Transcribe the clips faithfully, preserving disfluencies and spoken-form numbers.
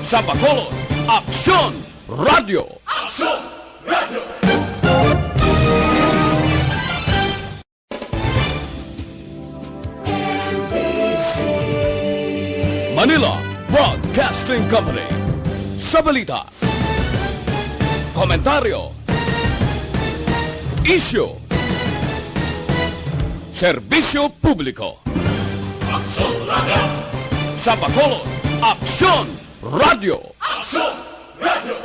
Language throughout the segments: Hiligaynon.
Sa Bacolod, Aksyon Radio. Aksyon Radio. Manila Broadcasting Company. Sa balita, komentaryo, isyu, serbisyo publiko. Aksyon Radio. Sa Bacolod, Aksyon Radio. Aksyon Radio.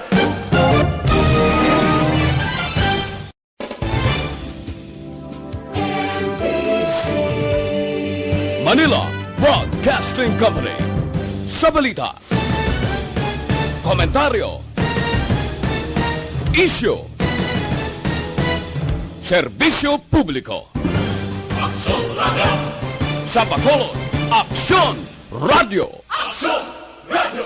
Manila Broadcasting Company. Sa balita, komentaryo, isyu, serbisyo publiko. Aksyon Radio. Sa Bacolod, Aksyon Radio. Aksyon Radio.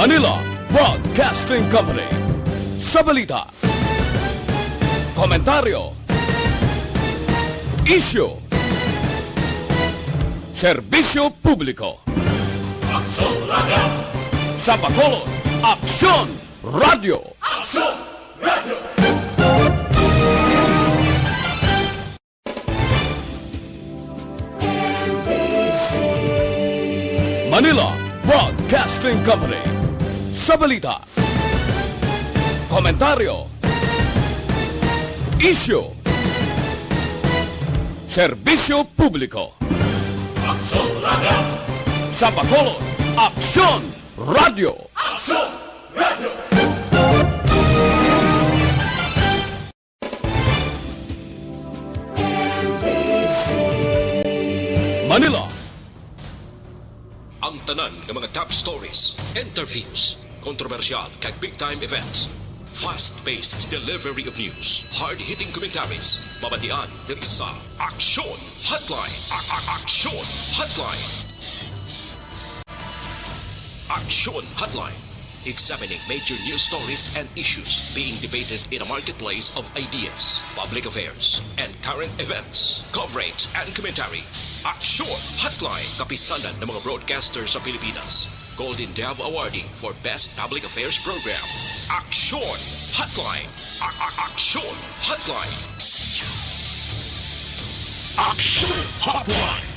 Manila Broadcasting Company. Sa balita, komentaryo, isyu, serbisyo publiko. Aksyon Radio. Sa Bacolod, Aksyon Radio. Aksyon Radio. Manila Broadcasting Company. Sa balita, komentaryo, isyu, serbisyo publiko. Aksyon Radio. Sa Bacolod, Aksyon Radio. Aksyon Radio. Manila. Ang tanan nga mga top stories, interviews, kontrobersyal kag big time events. Fast-paced delivery of news, hard-hitting commentaries, mabatian diri sa Aksyon Hotline. A- a- Aksyon Hotline. Aksyon Hotline. Examining major news stories and issues being debated in a marketplace of ideas, public affairs, and current events. Coverage and commentary. Aksyon Hotline. Kapisanan ng mga broadcaster sa Pilipinas. Golden Dove Awardee for Best Public Affairs Program. Aksyon Hotline. A- a- Aksyon Hotline. Aksyon Hotline.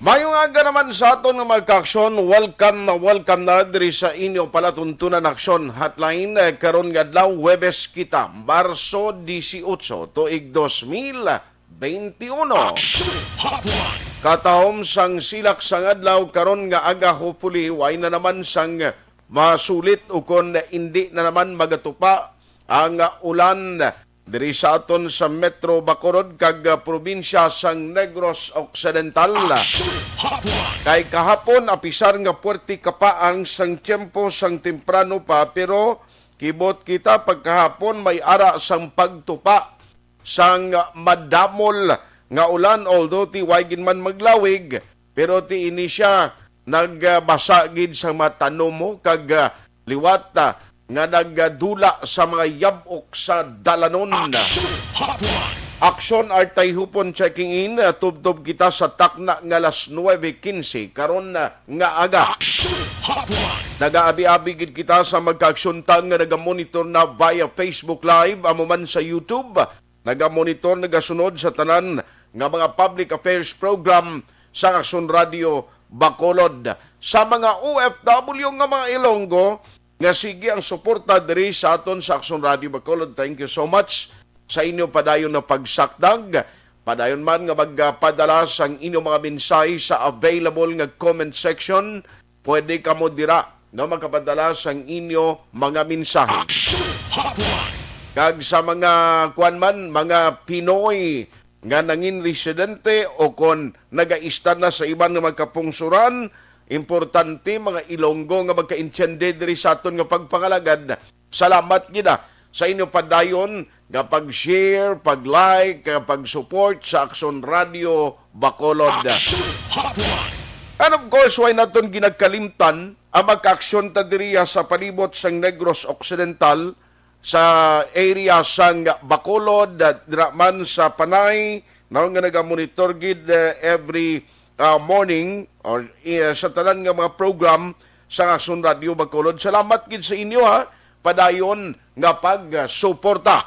Mayong aga naman sa aton nga mga kaaksyon. Welcome na welcome na diri sa inyo palatuntunan Aksyon Hotline. Eh, karon nga adlaw, Huwebes kita, Marso dieciocho, tuig dos mil veintiuno. Aksyon Hotline. Katahom sang silak sang adlaw karon nga aga, hopefully, way na naman sang masulit o kon indi na naman magatupa ang ulan diri sa aton sa Metro Bacolod kag, ah, probinsya sang Negros Occidental. Aksyon Hotline. Kay kahapon, apisar nga puwerte kapaang sang tiyempo sang temprano pa, pero kibot kita pagkahapon may ara sang pagtupa sang madamol nga ulan, although ti way gid man maglawig, pero ti ini sia nagbasa gid sa mga tanom mo kag, ah, liwat, ah, nga nagdula sa mga yab-ok sa dalanon. Aksyon Hotline. Aksyon Artay Hupon checking in. Ah, tubtob kita sa takna nga alas nuebe quince karon, ah, nga aga. Aksyon Hotline. Nagaabi-abi gid kita sa magkaaksyon ta nga nagamonitor na via Facebook Live, amo man sa YouTube. Nagamonitor, nagasunod sa tanan nga mga public affairs program sa Aksyon Radio Bacolod. Sa mga O F W nga mga Ilonggo nga sige ang suporta diri sa aton sa Aksyon Radio Bacolod, thank you so much sa inyo padayon na pagsakdag. Padayon man nga magpadala sang inyo mga mensahe sa available nga comment section. Pwede kamo dira, no, makapadala sang inyo mga mensahe. Aksyon Hotline. Kag sa mga, kuwan man, mga Pinoy nga nangin residente o kon nagaistar na sa iban nga mga kapungsoran, importante, mga Ilonggo nga magkaintiende diri sa aton nga pagpangalagad. Salamat gid, ah, sa inyo padayon nga pag-share, pag-like, nga pag-support sa Aksyon Radio Bacolod. Aksyon Hotline. And of course, way naton ginakalimtan ang magkaaksyon ta diriya sa palibot sang Negros Occidental, sa area sang Bacolod, ah, dira man sa Panay, no, nga nagamonitor gid, ah, every, ah, morning or, eh, sa tanan nga mga program sa Aksyon Radio Bacolod. Salamat gid sa inyo, ha, padayon nga pagsuporta.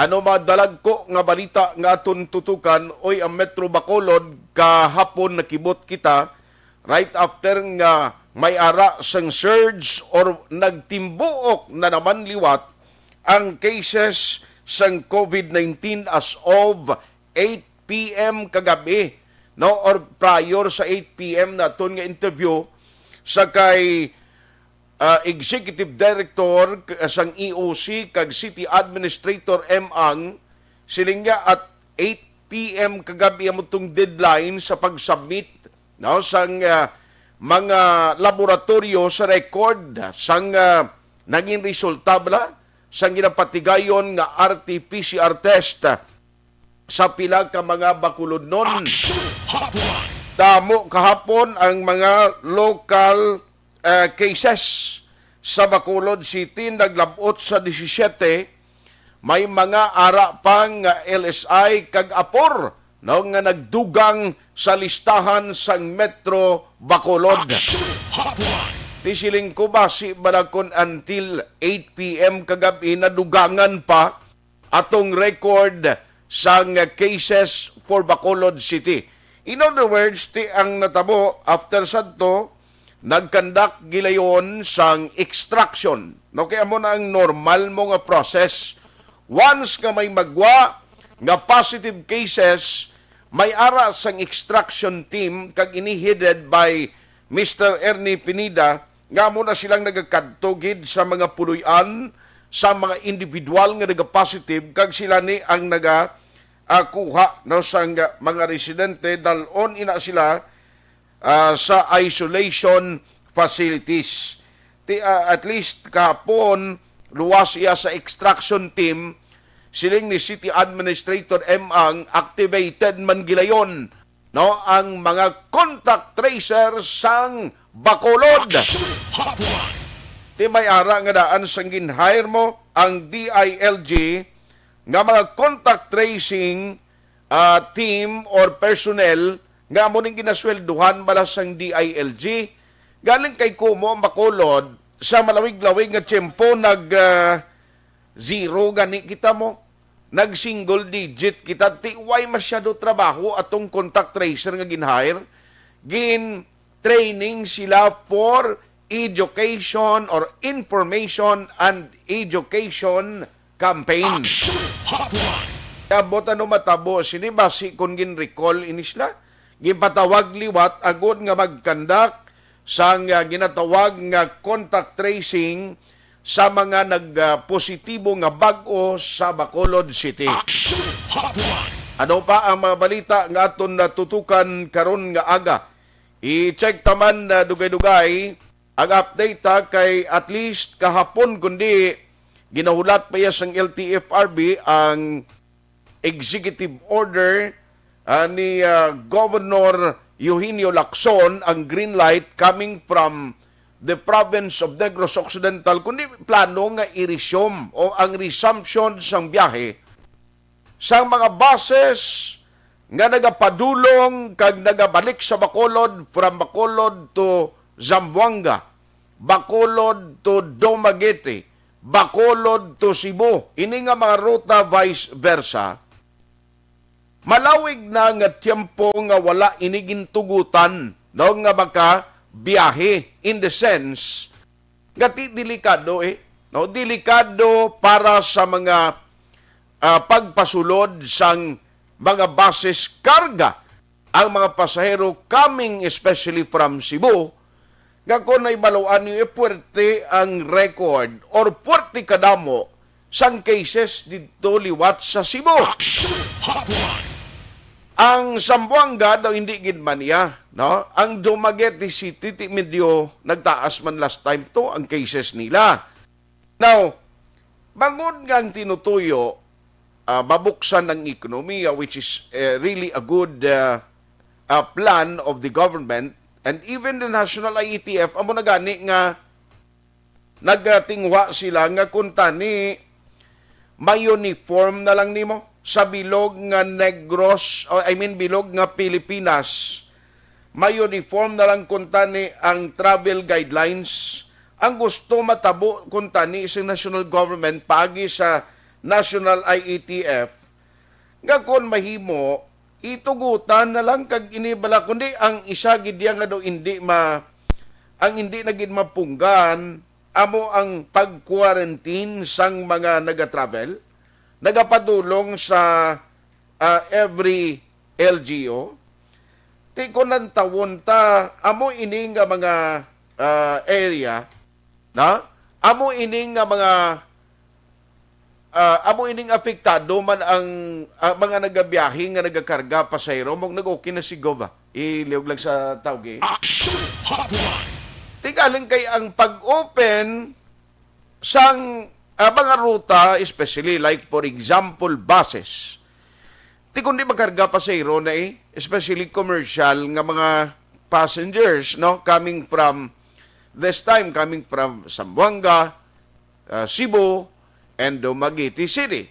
Ano madalagko nga balita nga aton tutukan, oy, ang Metro Bacolod, kahapon nakibot kita, right after nga may ara sang surge or nagtimbuok na naman liwat ang cases sang COVID nineteen as of eight p m kagabi, no, or prior sa eight p m naton nga interview sa kay, ah, Executive Director k-, sang E O C kag City Administrator M Ang, siling niya at eight p m kagabi amo tong deadline sa pag-submit, no, sang, ah, mga laboratoryo sa record sang, ah, naging resulta bala sang ginapatigayon nga R T P C R test sa pila ka mga Bacolodnon. Action Hotline. Damo kahapon ang mga local, eh, cases sa Bacolod City, naglab-ot sa disisiete. May mga ara pa nga L S I kag apor, no, nga nagdugang sa listahan sang Metro Bacolod. Action Hotline. Ti siling ko, basi bala kon until eight p m kagabi nadugangan pa atong record sang cases for Bacolod City. In other words, ti ang natabo, after sadto, nagkandak gilayon sang extraction. No, kay amo na ang normal mo nga process. Once nga may magwa nga positive cases, may ara sang extraction team kag ini headed by Mister Ernie Pineda, nga amo na silang nagakadto gid sa mga puloy-an sa mga individual nga nagapositive, kag sila ni ang naga, ah, kuha, no, sang mga residente, dal-on ina sila, ah, sa isolation facilities. Ti, ah, at least kahapon, luwas iya sa extraction team, siling ni City Administrator M Ang, activated man gilayon, no, ang mga contact tracer sang Bacolod. Action Hotline. Ti may ara nga daan sang gin-hire mo ang D I L G nga mga contact tracing, ah, team or personnel nga amo ning ginasweldohan bala sang D I L G. Galing kay kumo ang Bacolod sa malawig-lawig nga tiyempo nag, ah, zero gani kita mo. Nag-single digit kita. Ti way masyado trabaho atong contact tracer nga gin-hire. Gin-training sila for education or information and education campaign. Action Hotline. Abot ano matabo sini, basi kon gin-recall ini sila, ginpatawag liwat agod nga magkandak sang, ah, ginatawag nga contact tracing sa mga nag, ah, positibo nga bag-o sa Bacolod City. Action Hotline. Ano pa ang mga balita nga aton natutukan karon nga aga? I-check ta man, ah, dugay-dugay ang update, ha, kay at least kahapon, kundi ginahulat pa iya sang L T F R B ang executive order, ah, ni, ah, Governor Eugenio Lacson, ang green light coming from the province of Negros Occidental, kundi plano nga i-resume o ang resumption sang biyahe sang mga buses nga nagapadulong kag nagabalik sa Bacolod, from Bacolod to Zamboanga, Bacolod to Dumaguete, Bacolod to Cebu. Ini nga mga ruta, vice versa, malawig na nga tiyempo nga wala ini gintugutan, no, nga makabiyahe, in the sense nga ti delikado, eh, no? Delikado para sa mga, ah, pagpasulod sang mga buses karga ang mga pasahero coming especially from Cebu, nga kung naibaluan niyo, eh, puwerte ang record or puwerte kadamo sang cases didto liwat sa Cebu. Action Hotline. Ang Zamboanga daw hindi gid man iya, no? Ang Dumaguete City, ti medyo nagtaas man last time to ang cases nila. Now, bangod nga ang tinutuyo, ah, mabuksan ang ekonomiya, which is, eh, really a good, ah, ah, plan of the government and even the National I E T F, amo na gani nga nagatinguha sila nga kuntani ma-uniform na lang nimo sa bilog nga Negros, o I mean bilog nga Pilipinas, ma-uniform na lang kuntani ang travel guidelines. Ang gusto matabo kuntani sa national government paagi sa National I A T F, nga kon mahimo, itugutan na lang kag inibala, kundi ang isa gid diya nga daw hindi ma-, ang hindi na gid mapunggan amo ang pag-quarantine sang mga nagatravel, nagapadulong sa, ah, every L G U. Ti kon nantawon ta, amo ini nga mga, ah, area, na? Amo ini nga mga, ah, amo ining apektado man ang, ah, mga nagabiyahe nga nagakarga pasahero, mong nag-okay na si Gov, ah. Iliog lang sa tawgi. Action Hotline. Ti galing kay ang pag-open sang, ah, mga ruta, especially like for example buses, ti kundi makarga pasahero na eh, especially commercial nga mga passengers, no, coming from, this time coming from Zamboanga, ah, Cebu, and Dumaguete City.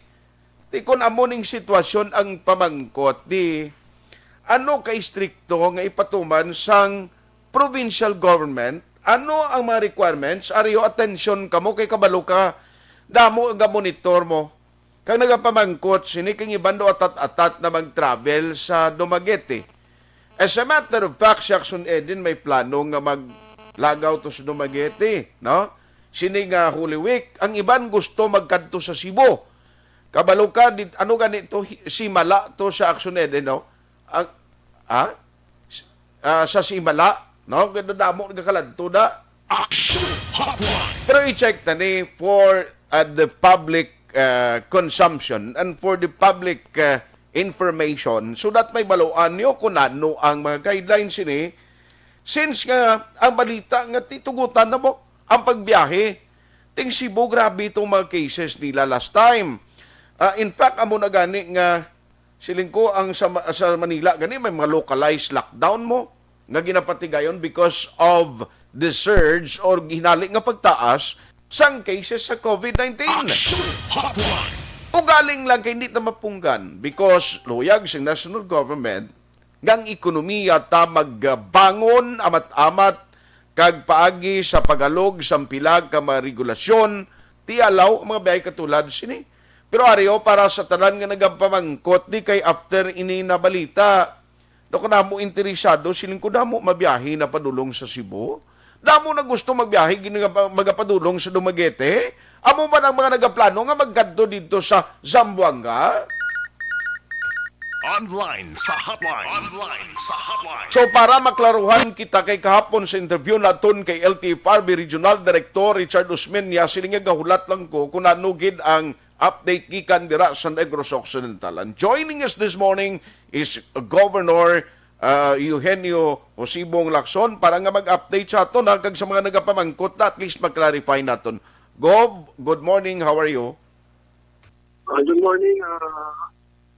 Ti kon amo ning sitwasyon ang pamangkot, di ano ka istrikto nga ipatuman sang provincial government? Ano ang mga requirements? Ariyo, atensyon kamo kay kabalo ka, damo nga monitor mo. Kag nagapamangkot sini kay iban daw atat-atat na mag-travel sa Dumaguete. As a matter of fact, si Action Eden may plano nga maglagaw to sa Dumaguete, no? Sini nga Holy Week, ang iban gusto magkadto sa Cebu. Kabalo ka, di, ano gani to, hi-, Simala to sa Action Eden, no? Ang, ha? S-, ah, sa Simala, no? Kaya damo nagkakaladto na. Action Hotline. Pero i-check ta ni for, uh, the public, uh, consumption and for the public, uh, information so that may baluan nyo kung ano ang mga guidelines ini. Since nga ang balita nga titugutan na mo ang pagbiyahe, ting Cebu, grabe itong mga cases nila last time. Ah, in fact, amo na gani nga siling ko ang sa, Ma-, sa Manila gani may mga localized lockdown mo nga ginapatigayon because of the surge or hinali nga pagtaas sang cases sa COVID nineteen. Action Hotline. Ugaling lang kay hindi ta mapunggan because luyag sa national government nga ang ekonomiya ta magbangon amat-amat kag paagi sa pagalog sang pila ka mga regulasyon, ti allow ang mga biyahe katulad sini. Pero ariyo, para sa tanan nga nagapamangkot, di kay after ini na balita, daw kanamo interesado, siling ko damo mabiyahe na padulong sa Cebu. Damo na gusto magbiyahe, gini nga pa-, magapadulong sa Dumaguete. Amo man ang mga nagaplano nga magkadto didto sa Zamboanga. Online sa hotline. Online sa hotline. So, para maklaruhan kita kay kahapon sa interview naton kay L T F R B Regional Director Richard Usmeña, siling nga gahulat lang ko kung ano gid ang update gikan dira sa Negros Occidental. And joining us this morning is Governor, uh, Eugenio Josibong Lacson para nga mag-update sa aton, ha, kag sa mga nagapamangkot na at least mag-clarify naton. Gov, good morning. How are you? Uh, good morning, uh,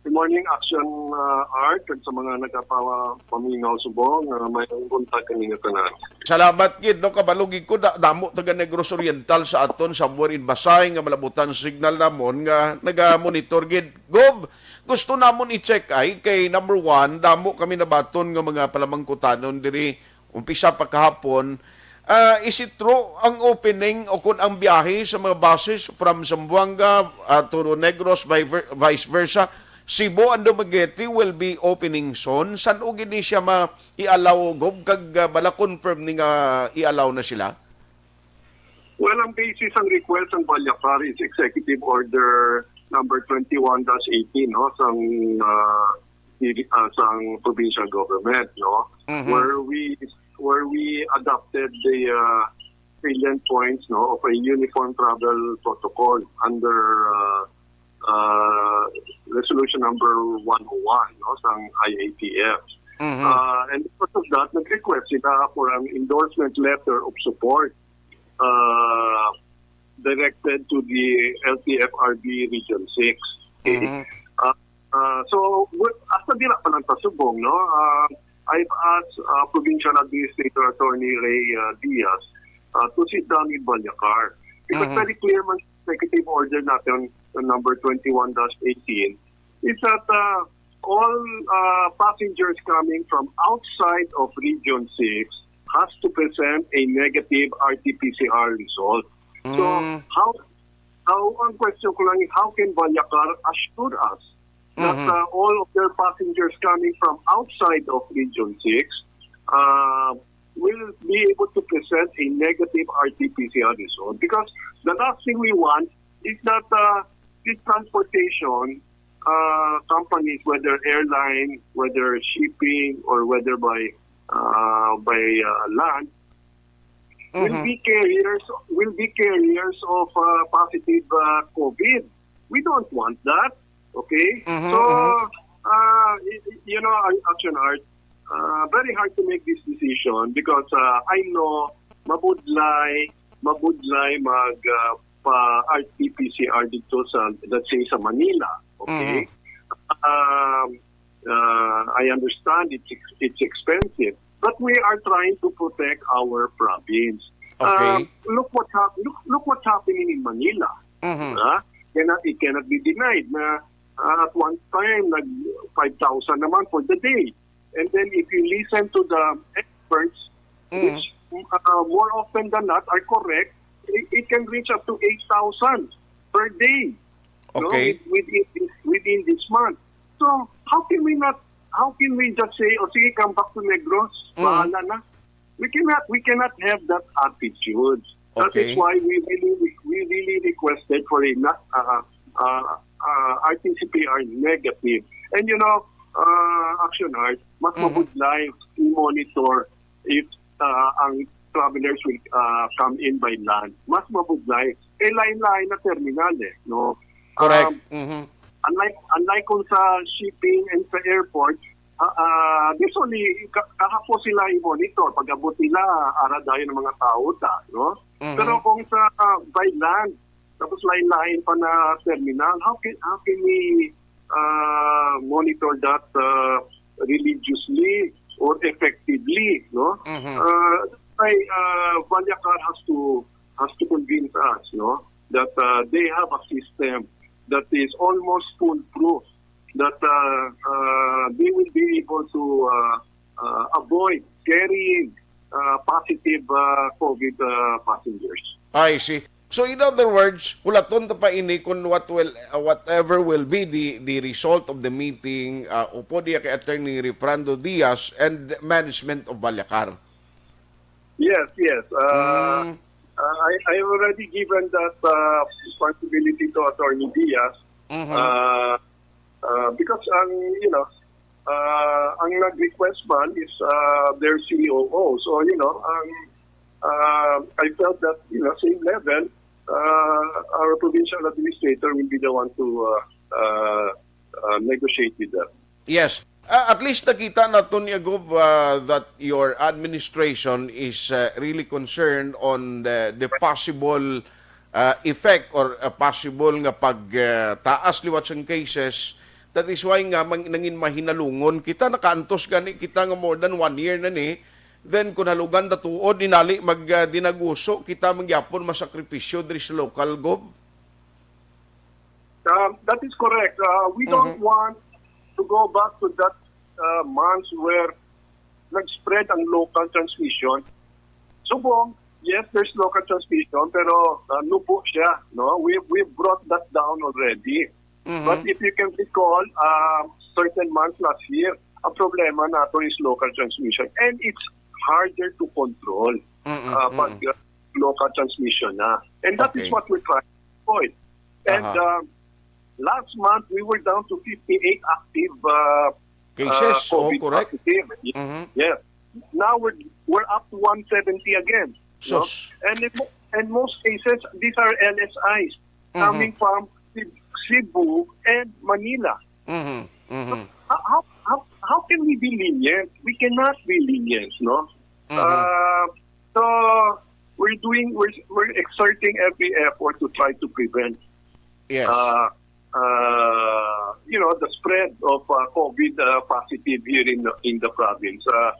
good morning, Action, uh, Art, kag sa mga nagapamingaw subong, uh, may buntag kaninyo tanan. Salamat gid, no, kabalo gid ko da-, damo taga Negros Oriental sa aton somewhere in Basay nga malabutan sa signal namon nga naga-monitor gid. Gov, gusto namon i-check ay kay number one, damo kami nabaton nga mga palamangkutanon diri umpisa pa kahapon. Ah, is it true ang opening o kung ang biyahe sa mga buses from Zamboanga, ah, to Negros, vi-, vice versa, Cebu and Dumaguete will be opening soon? San-o gid ni siya ma-, i-allow, Gov, kag, ah, bala confirm ni nga i-allow na sila? Well, ang basis ang request ng Balyakar is Executive Order number twenty-one dash eighteen, no, sang, ah, di-, ah, sang provincial government, no, Mhm. where we, where we adopted the, ah, salient points, no, of a uniform travel protocol under, ah, ah, resolution number one oh one, no, sang I A T F. Mhm. Ah, and because of that, nag-request sila for an endorsement letter of support, ah, directed to the L T F R B Region six. Okay? Mhm. Ah, ah, so, well, hasta dira pa lang ta subong, no? Ah, I've asked, ah, Provincial Administrator Attorney Ray, ah, Diaz, ah, to sit down with Balyakar. Because Mhm. very clear man sa executive order natin, the number twenty-one dash eighteen, is that uh, all uh, passengers coming from outside of Region six has to present a negative R T P C R result. So, Mm. how, how, ang question ko lang is, how can Vallacar assure us that Mhm. uh, all of their passengers coming from outside of Region six uh, will be able to present a negative R T P C R result? Because the last thing we want is that uh, these transportation uh, companies, whether airline, whether shipping, or whether by uh, by uh, land, will Mhm. be carriers will be carriers of uh, positive uh, COVID. We don't want that. Okay? Mhm, So, mhm. uh, y- y- you know, Ar- Action Art, uh, very hard to make this decision because uh, I know mabudlay, mabudlay mag uh, pa R T P C R dito sa, let's say, sa Manila. Okay? Mhm. Um, uh, I understand it's ex- it's expensive, but we are trying to protect our province. Okay. Um, look what hap- look, look what's happening in Manila. Mhm. Diba? Cannot, it cannot be denied na uh, at one time nag five thousand naman for the day. And then if you listen to the experts, Mm. which uh, more often than not are correct, it, it can reach up to eight thousand per day. No? Okay. With- Within this, within this month. So how can we not? How can we just say, "Oh, sige, come back to Negros, Mm. bahala na"? We cannot. We cannot have that attitude. That Okay. is why we really we really requested for a not uh, uh, uh, R T C P R negative. And you know, uh, Action Art, mas Mhm. mabudlay i-monitor if uh, ang travelers will uh, come in by land. Mas mabudlay. Eh, lain-lain na terminal eh, no? Correct. Um, Mhm. Unlike unlike kung sa shipping and sa airport, uh, uh, this only ka- kahapon sila i-monitor. Pag-abot nila, ara dayon ang mga tao ta, no? Mhm. Pero kung sa uh, by land, tapos lain-lain pa na terminal, how can how can we uh, monitor that uh, religiously or effectively, no? Mhm. Uh, I, uh, Vallacar has to has to convince us, no, that uh, they have a system that is almost foolproof, that uh, uh, they will be able to uh, uh, avoid carrying uh, positive uh, COVID uh, passengers. I see. So in other words, hulaton ta pa ini kung what will uh, whatever will be the the result of the meeting uh, upod diya kay Attorney Refrando Diaz and management of Vallacar. Yes, yes. Uh, Mm. uh, I, I already given that uh, responsibility to Attorney Diaz Mhm. uh, uh, because ang, you know, uh, ang nag-request man is uh, their C O O. So, you know, ang, uh, I felt that, you know, same level, uh, our provincial administrator will be the one to uh, uh, uh, negotiate with them. Yes. Uh, at least nakita naton niya, Gov, uh, that your administration is uh, really concerned on the, the possible uh, effect or uh, possible nga pag uh, taas liwat sang cases. That is why nga mang, nangin mahinalungon kita, nakaantos gani kita nga more than one year na ni. Then kung halugan ta tuod, inali mag uh, dinaguso kita, mangyapon masakripisyo diri sa local, Gov. Um, that is correct. Uh, we don't Mhm. want to go back to that uh, months where nag-spread ang local transmission. Subong, yes, there's local transmission, pero uh, nubo siya, no? We we brought that down already. Mhm. But if you can recall, um, certain months last year, ang problema nato is local transmission, and it's harder to control Mm-mm, uh, pag mm-mm. uh, local transmission na. And that is Okay. what we're trying to avoid. And Aha. um, last month, we were down to fifty-eight active uh, Cases, uh, oh, COVID correct. positive. Mhm. Yes. Now we're we're up to one seventy again. No? Sus. And in, mo- and most cases, these are L S Is Mhm. coming from Ceb- Cebu and Manila. Mhm. Mhm. How, how, how, how can we be lenient? We cannot be lenient, no? Mhm. Uh, so we're doing, we're, we're exerting every effort to try to prevent Yes. uh, uh, you know, the spread of uh, COVID uh, positive here in the, in the province. Uh,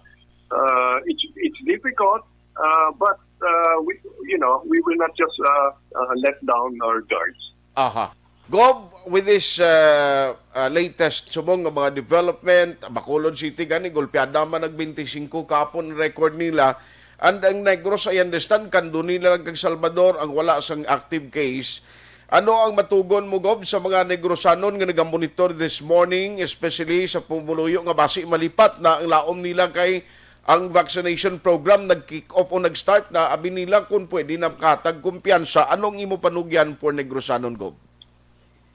uh, it's it's difficult, uh, but uh, we, you know, we will not just uh, uh, let down our guards. Aha. Gob, with this uh, uh, latest subong nga mga development, Bacolod City gani, golpeada man nag twenty-five kapon record nila. And ang Negros, I understand, Candoni na lang kag Salvador ang wala sang active case. Ano ang matugon mo, Gob, sa mga Negrosanon nga nagamonitor this morning, especially sa pumuluyo nga basi malipat na ang laom nila kay ang vaccination program nag-kick off o nag-start na, abi nila kung pwede na makatag kumpiyansa. Anong imo panugyan for Negrosanon, Gob?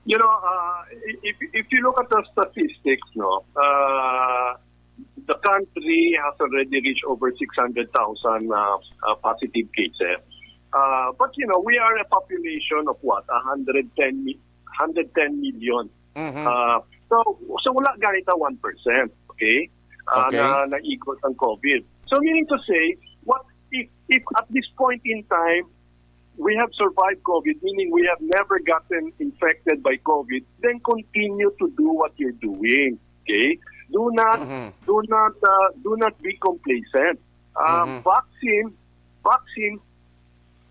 You know, uh, if, if you look at the statistics, no, uh, the country has already reached over six hundred thousand uh, uh, positive cases. Uh, but, you know, we are a population of what? one hundred ten, mi- one hundred ten million. Mhm. Uh, so, so wala ganit na one percent, okay? Uh, Okay. Na naigot ang COVID. So, meaning to say, what if, if at this point in time, we have survived COVID, meaning we have never gotten infected by COVID, then continue to do what you're doing, okay? Do not, Mhm. do not, uh, do not be complacent. Um, Mhm. Vaccine, vaccine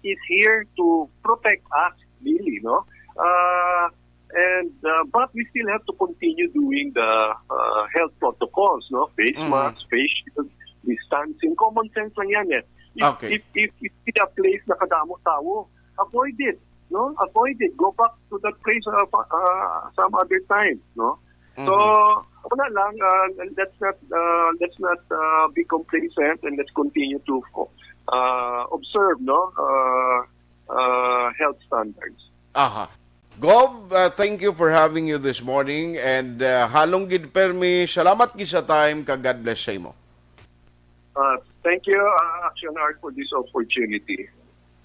is here to protect us, really, no? Uh, and uh, but we still have to continue doing the uh, health protocols, no? Face Mhm. Mask, face shield, distancing, common sense lang yan eh. If, Okay. if, if, if in a place na kadamo tawo, avoid it, no? Avoid it. Go back to that place uh, pa- uh, some other time, no? So, Mhm. Wala lang, uh, let's not uh, let's not uh, be complacent and let's continue to uh, observe, no? Uh, uh, health standards. Aha. Gob, uh, thank you for having you this morning and uh, halong gid permi. Salamat gid sa time kag God bless sa imo. Uh, thank you, uh, Action Art, for this opportunity.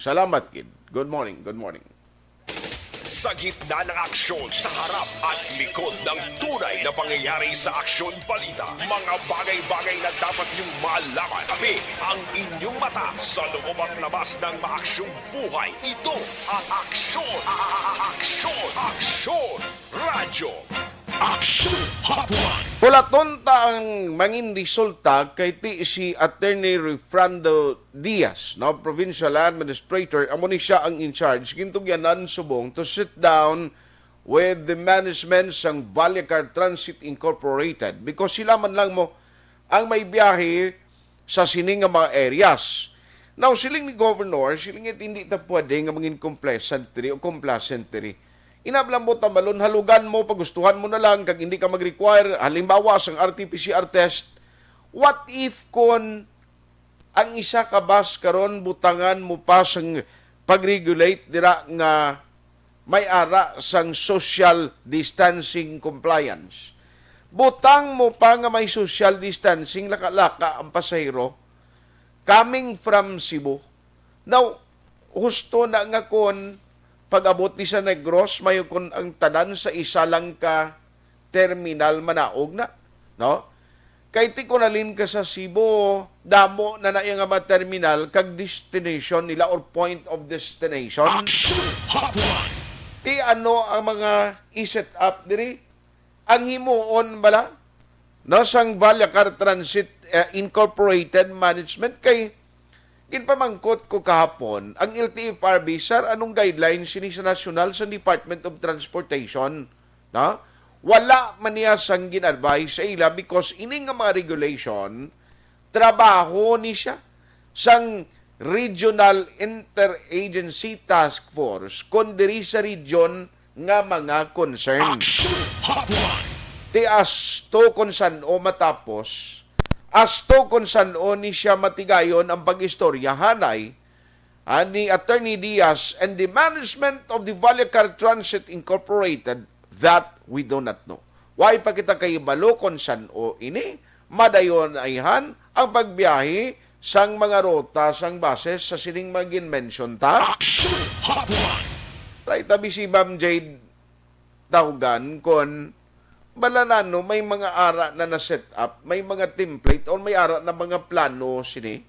Salamat gid. Good morning. Good morning. Sa gitna ng aksyon, sa harap at likod ng tunay na pangyayari sa Aksyon Balita, mga bagay-bagay na dapat niyong malaman. Kami ang inyong mata sa loob at labas ng maaksyong buhay. Ito ang Aksyon, a- a- a- Aksyon, Aksyon, Radyo. Aksyon Hotline. Pulaton ta ang mangin resulta kay ti si Attorney Refrando Diaz, no, provincial administrator, amo ni siya ang in charge. Gintugyanan subong to sit down with the management sang Vallecar Transit Incorporated because sila man lang mo ang may biyahe sa sini nga mga areas. Now, siling ni Governor, siling it hindi ta pwede nga mangin complacent diri o complacent diri. Inablang mo tamalon, halugan mo, pagustuhan mo na lang, kag hindi ka mag-require, halimbawa, sang R T P C R test. What if kon ang isa ka bus karon butangan mo pa sang pag-regulate dira nga may ara sang social distancing compliance. Butang mo pa nga may social distancing, laka-laka ang pasahero coming from Cebu. Now, husto na nga kon pag-abot ni sa Negros, mayo kon ang tanan sa isa lang ka terminal manaog na, no? Kay ti kun halin ka sa Cebu, damo na na iya nga mga terminal kag destination nila or point of destination. Action Hotline. Ti ano ang mga i-set up diri? Ang himuon bala, no, sang Vallecar Transit eh, Incorporated Management kay ginpamangkot ko kahapon ang L T F R B, sir, anong guidelines sini sa nasyonal sa Department of Transportation, no? Wala man niya sang gin-advise sa ila because ini nga mga regulation trabaho ni siya sang Regional Interagency Task Force kon diri sa region nga mga concern. Action Hotline. Ti asto kon san-o matapos, asto kon san-o ni siya matigayon ang pag-istorya hanay, ah, ni Attorney Diaz and the management of the Vallecar Transit Incorporated, that we do not know. Way pa kita kahibalo kon san-o ini, madayon ayhan ang pagbiyahe sang mga ruta sang buses sa sining mga gin-mention ta. Action Hotline. Right, tabi si Ma'am Jade Taugan kon bala nano may mga ara na na-set up, may mga template or may ara na mga plano sini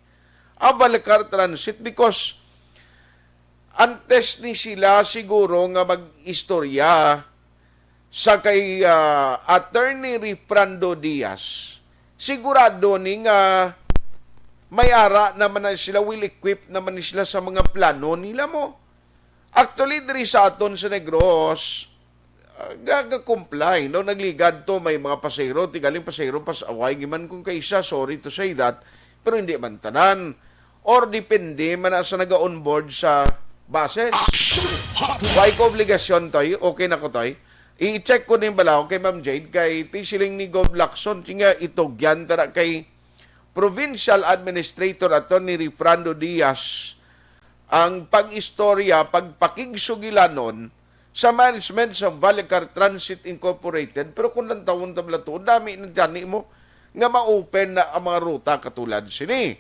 ang Vallecar Transit because antes ni sila siguro nga mag-istorya sa kay ah, Attorney Refrando Diaz, sigurado ni nga may ara naman na sila, well equipped naman ni sila sa mga plano nila mo. Actually, diri sa aton sa Negros, ah, ga-, ga-comply, no? Nagligad to, may mga pasahero, tigaling pasahero, pas-, away giman kung kaisa, sorry to say that, pero hindi man tanan. Or depende man na sa naga-onboard sa buses. Action Hotline! Why ko obligasyon, Toy? Okay na ko, Toy. I-check ko ning balaw kay Ma'am Jade, kay ti siling ni Gov Lacson, nga itugyan tara kay Provincial Administrator Attorney Rifrando Diaz ang pag-istorya, pagpakigsugilanon sa management sa Vallecar Transit Incorporated, pero kung lantawon ta bala to, dami na gani mo nga ma-open na ang mga ruta katulad sini.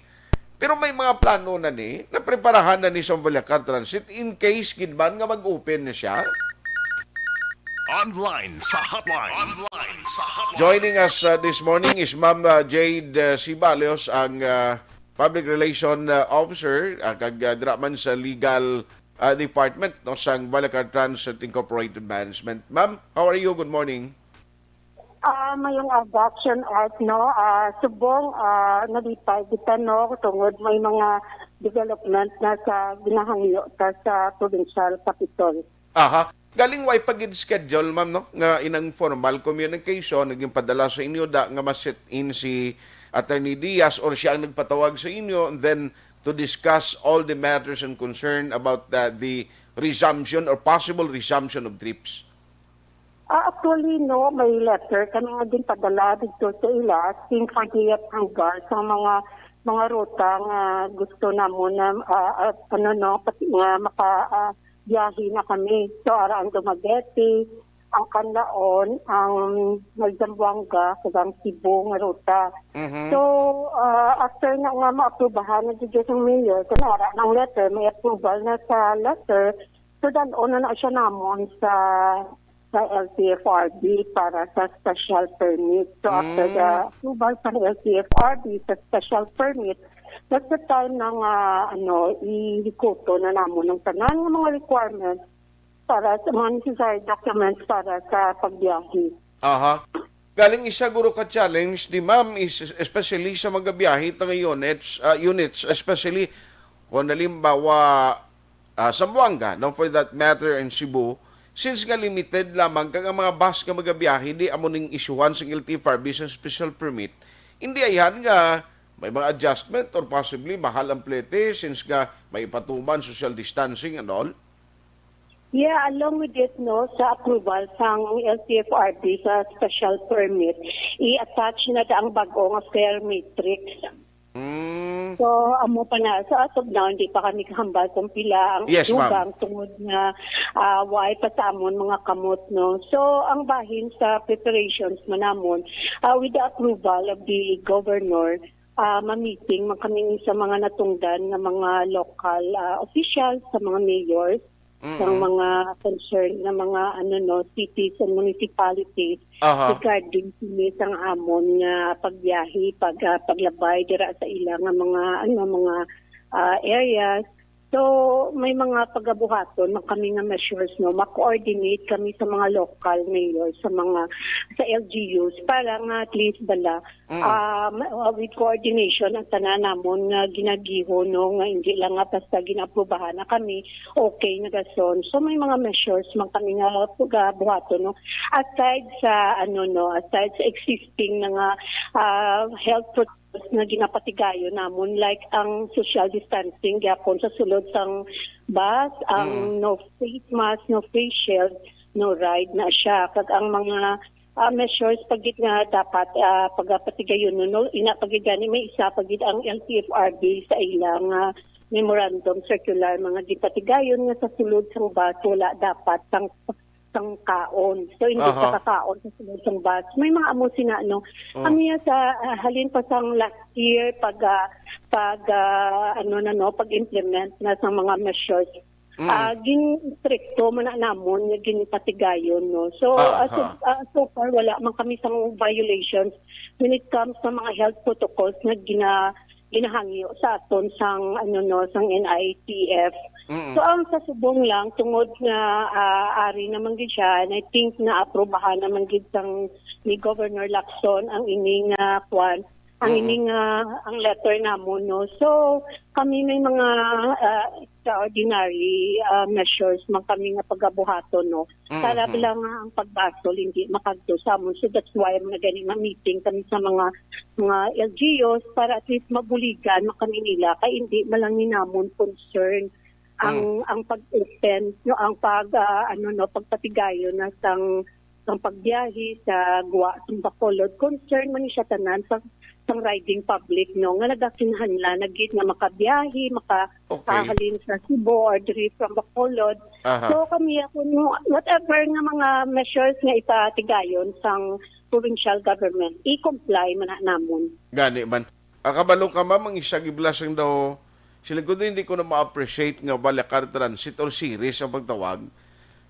Pero may mga plano na ni, napreparahan na ni sa Vallecar Transit in case gid man nga mag-open na siya. Online sa hotline. Online sa hotline. Joining us, uh, this morning is Ma'am, uh, Jade, uh, Sibalios, ang, uh, Public Relation, uh, Officer, uh, kag, uh, dira man sa Legal, uh, Department, no, sang Vallecar Transit Incorporated Management. Ma'am, how are you? Good morning. Ah, mayong aga, Action Art, no? Ah, subong, ah, nalipay kita, no, tungod may mga development na sa ginahangyo ta sa provincial capitol. Aha. Galing way pa gid schedule, ma'am, no? Nga inang formal communication naging padala sa inyo da nga ma-sit in si Attorney Diaz or siya ang nagpatawag sa inyo, and then to discuss all the matters and concern about the, the resumption or possible resumption of trips. Ah, actually, no, may letter kami nga ginpadala dito sa ila asking for the approval sa mga, mga ruta nga gusto namon na, ah, ah, ano, no, pati nga maka, ah, biyahe na kami. So, ara ang Dumaguete, ang Canlaon, ang may Zamboanga, kag ang Cebu nga ruta. Mhm. So, ah, after na nga maaprubahan na dito sa mayor, kung ara ng letter, may approval na sa letter, so, dan-on na na siya namon sa, sa L T F R B para sa special permit. So, after the Mm. approval sa L T F R B sa special permit, that's the time na nga, ano, ihikuto na namon ang tanan nga mga requirements para sa mga necessary documents para sa pagbiyahe. Aha. Galing isa guro ka challenge di, ma'am, is especially sa mga biyahe ta nga units, ah, units, especially kung halimbawa, ah, Zamboanga, no, for that matter, in Cebu, since nga limited lamang kag ang mga bus nga magabiyahe, di amo ning isyuhan sang L T F R B sa special permit, hindi ayhan nga may mga adjustment or possibly mahal ang plete since nga may ipatuman social distancing and all? Yeah, along with it, no, sa approval sang L T F R B sa special permit, i-attach na da ang bag-o nga fare matrix. Mm. So, amo pa na. So, as of now, hindi pa kami kahambal kung pila ang Yes, ma'am. itugang tungod nga, ah, way pa sa amon mga kamot, no. So, ang bahin sa preparations man namon, ah, with the approval of the governor, ah, ma-meeting man kami sa mga natungdan nga mga local, ah, officials, sa mga mayors, sang Mm. mga concerned nga mga, ano, no, cities and municipalities Aha. regarding sini sang amon nga pagbiyahe, pag, ah, paglabay dira sa ila nga mga, ano, mga, ah, areas. So, may mga pagabuhaton man kami nga measures, no, ma-coordinate kami sa mga local mayor, sa mga, sa L G Us para nga at least bala Mm. Ah, ma-, ah, with coordination ang tanan namon nga ginagiho, no, nga hindi lang nga basta ginaaprubahan na kami, okay na dason. So, may mga measures man kami nga pagabuhaton, no. Aside sa, ano, no, aside sa existing na nga, ah, health protocols nga ginapatigayon namon, like ang social distancing gyapon sa sulod sang bus, ang Mm. no face mask, no face shield, no ride na siya. Kag ang mga ah, measures pa gid nga dapat, ah, pagapatigayon, no? Ina pa gid gani, may isa pa gid ang L T F R B sa ilang, ah, memorandum circular, mga gipatigayon nga sa sulod sang bus wala dapat sang, sang kaon. So, hindi Aha. ka kakaon sa sulod sang bus. May mga amo sina, no? Oh. Kami sa, ah, halin pa sang last year, pag, ah, pag, ah, ano na, no, pag-implement na sa mga measures Mm. Ah, gin-istrikto man na namon nga ginpatigayon, no? So, Ah, as of, ha. ah, so far, wala man kami sang violations when it comes sa mga health protocols nga gina-, ginahangyo sa aton sang, ano, no, sang N I T F. Mm. So, ang sa subong lang, tungod nga, ah, ari naman gid siya, and I think na aprubahan naman gid sang ni Governor Lacson ang ining, ah, kwan, Ang Mm. ining, ah, ang letter namon, no. So, kami may mga, ah, extraordinary, ah, measures man kami nga pagabuhaton, no. Mm, Para mm. lang nga ang pagbasol hindi makagto sa amon. So, that's why mo na gani nga meeting kami sa mga, mga L G Us para at least mabuligan man kami nila kay hindi man lang ni namon concern ang, Mm. ang pag-open, no, ang pag, ah, ano, no, pagpatigayon na sang, sang pagbiyahe sa gwa sang Bacolod. Concern man ni siya tanan sa, sang riding public, no, nga nagakinahanglan na gid nga makabiyahe, maka-, Okay. kahalin sa Cebu or diri from Bacolod. Aha. So, kami, ako, no, whatever nga mga measures nga ipatigayon sang provincial government, i-comply man na namon. Gani man. Ah, kabalo ka, ma'am, ang isa giblasang daw, sila gud, hindi ko na ma-appreciate nga Balakar Transit or Ceres ang pagtawag.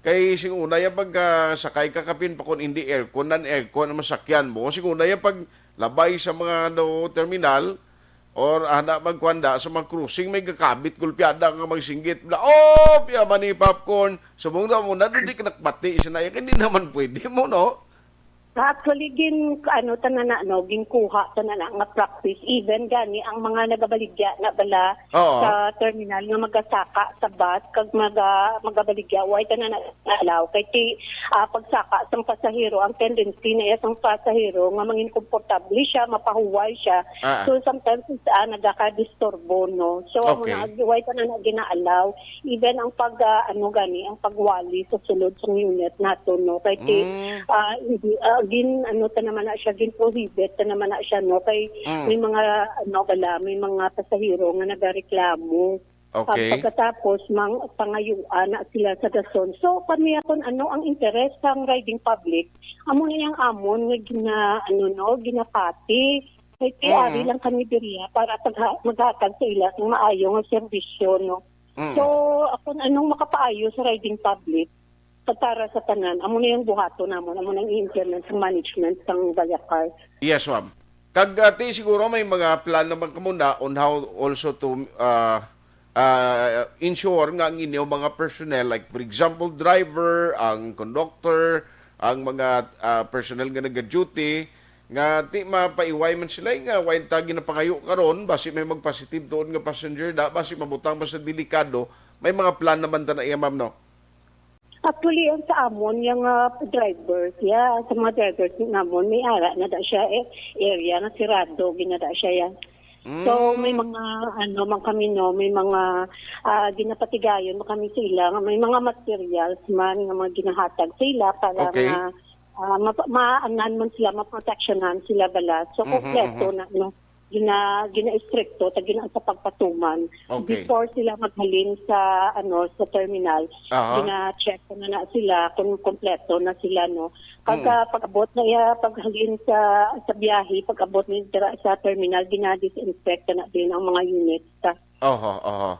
Kay sing una ya pag, ah, sakay ka kapin pa kung hindi aircon, non-aircon ang masakyan mo. Sing una ya pag labay sa mga, ano, terminal or ana magkwanda sa mga crossing, may gakabit gulpiada nga magsinggit. Bla, "Oh, piya man ni popcorn." Subong daw mo na, "Doon di ka nakbati, sinaya." Kay hindi naman pwede mo, no? Actually, gin-, ano, tanan na, no, ginkuha tanan na nga practice. Even gani ang mga nagabaligya na bala Oo. sa terminal nga magasaka sa bus, kag maga-, magabaligya, way tanan na allow. Kay ti, ah, pagsaka sang pasahero, ang tendency na iya sang pasahero nga mangin komportable siya, mapahuway siya. Ah. So, sometimes, ah, nagakadisturbo, no? So, amo Okay. na, way tanan na gina-allow. Even ang pag, ah, ano gani, ang pagwali sa sulod sang unit nato, no? Kay ti, Mm. ah, hindi, ah, gin-, ano ta naman na siya, gin-prohibit ta naman na siya, no? Kay Mm. may mga, ano bala, may mga pasahero nga nagareklamo. Ah, Okay. pagkatapos, mang-, pangayuan na sila sa dason. So, kami akon, ano, ang interes sang riding public, amo na yang amon nga gina-, ano, no, ginapati. Kay ti Mm. ari lang kami diriya para pagha-, maghatag sa ila sang maayo nga serbisyo, no? Mm. So, akon anong makapaayo sa riding public, sa para sa tanan, amo na yung buhaton namon, amo na yung i-implement sa management sang Balyakar. Yes, ma'am. Kag, ah, ti, siguro may mga plan naman kamo na on how also to, ah, ah, ensure nga ang inyo mga personnel, like, for example, driver, ang conductor, ang mga, ah, personnel nga naga-duty, nga ti mapaiway man sila, nga way ta ginapangayo karon, basi may mag-positive tuod nga passenger da, basi mabutang man sa delikado, may mga plan naman ta na iya, ma'am, no? Actually, ang sa amon, yung, ah, drivers, ya, sa mga drivers namon, may ara na da siya, eh, area na sirado, ginada siya, ya. So, may Mm. mga, ano, man kami, no, may mga, ah, ginapatigayon man kami sa ila, nga may mga materials man, nga mga ginahatag sa ila para Okay. nga, ah, ma-, maanan man sila, maproteksyonan sila bala. So, Mhm, kompleto mhm. na, no, gina-, gina-estrikto, ta gina-, sa pagpatuman. Okay. Before sila maghalin sa, ano, sa terminal, Aha. gina-check ko na na sila kung kompleto na sila, no. Kag, Mm. ah, pag-abot na iya, paghalin sa, sa biyahe, pag-abot ni dira sa terminal, gina-disinfect na din ang mga units. Oho, oho.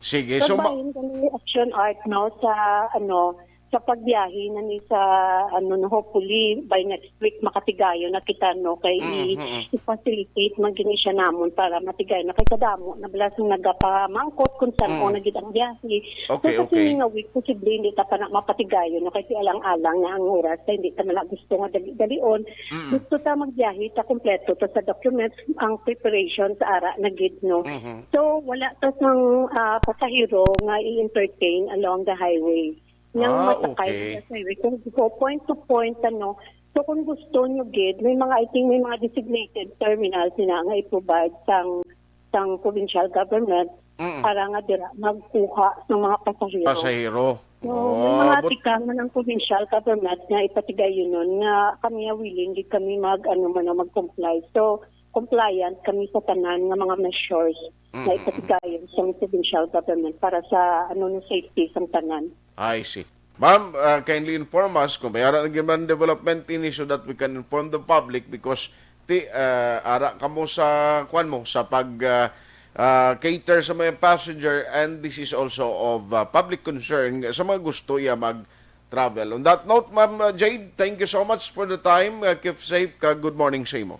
Sige, so ma- Pagbahin kami action art, no, sa, ano, sa pagbiyahe na ni sa, ano, no, hopefully by next week makatigayon na kita, no, kay i-, Mm, mm. i-facilitate man gini siya namon para matigayon na kay kadamo na bala sing nagapamangkot kung saan Mm. na gid ang biyahe. Okay, So, sa okay. sining nga week, posible hindi ta pa na mapatigayon, no, kay alang-alang na ang oras, kay hindi ta man na gusto nga dali-dalion. Mm. Gusto ta magbiyahe, ta kompleto ta sa documents, ang preparation sa ara na gid, no. Mhm. So, wala ta sang, ah, pasahero nga i-entertain along the highway. Nga Ah, masakay okay. na sa highway. Kung go point to point, ano, so kung gusto nyo gid, may mga, I think, may mga designated terminals na nga i-provide sang, sang provincial government Mm. para nga dira magkuha sa mga pasahero. Pasahero. So, may Oh, mga but tikang man ang provincial government nga ipatigayon nun nga kami nga willing gid kami mag, ano man, mag-comply. So, compliant kami sa tanan nga mga measures nga Mm, mm, mm. ipatigayon sa provincial government para sa, ano, no, safety sang tanan. I see. Ma'am, uh, kindly inform us kung may ara na gid man development ini so that we can inform the public because ti, uh, ara kamo sa, kuwan mo, sa pag, uh, uh, cater sa mga passenger, and this is also of, uh, public concern sa mga gusto iya mag-travel. On that note, Ma'am, uh, Jade, thank you so much for the time. Uh, keep safe ka. Good morning sa imo.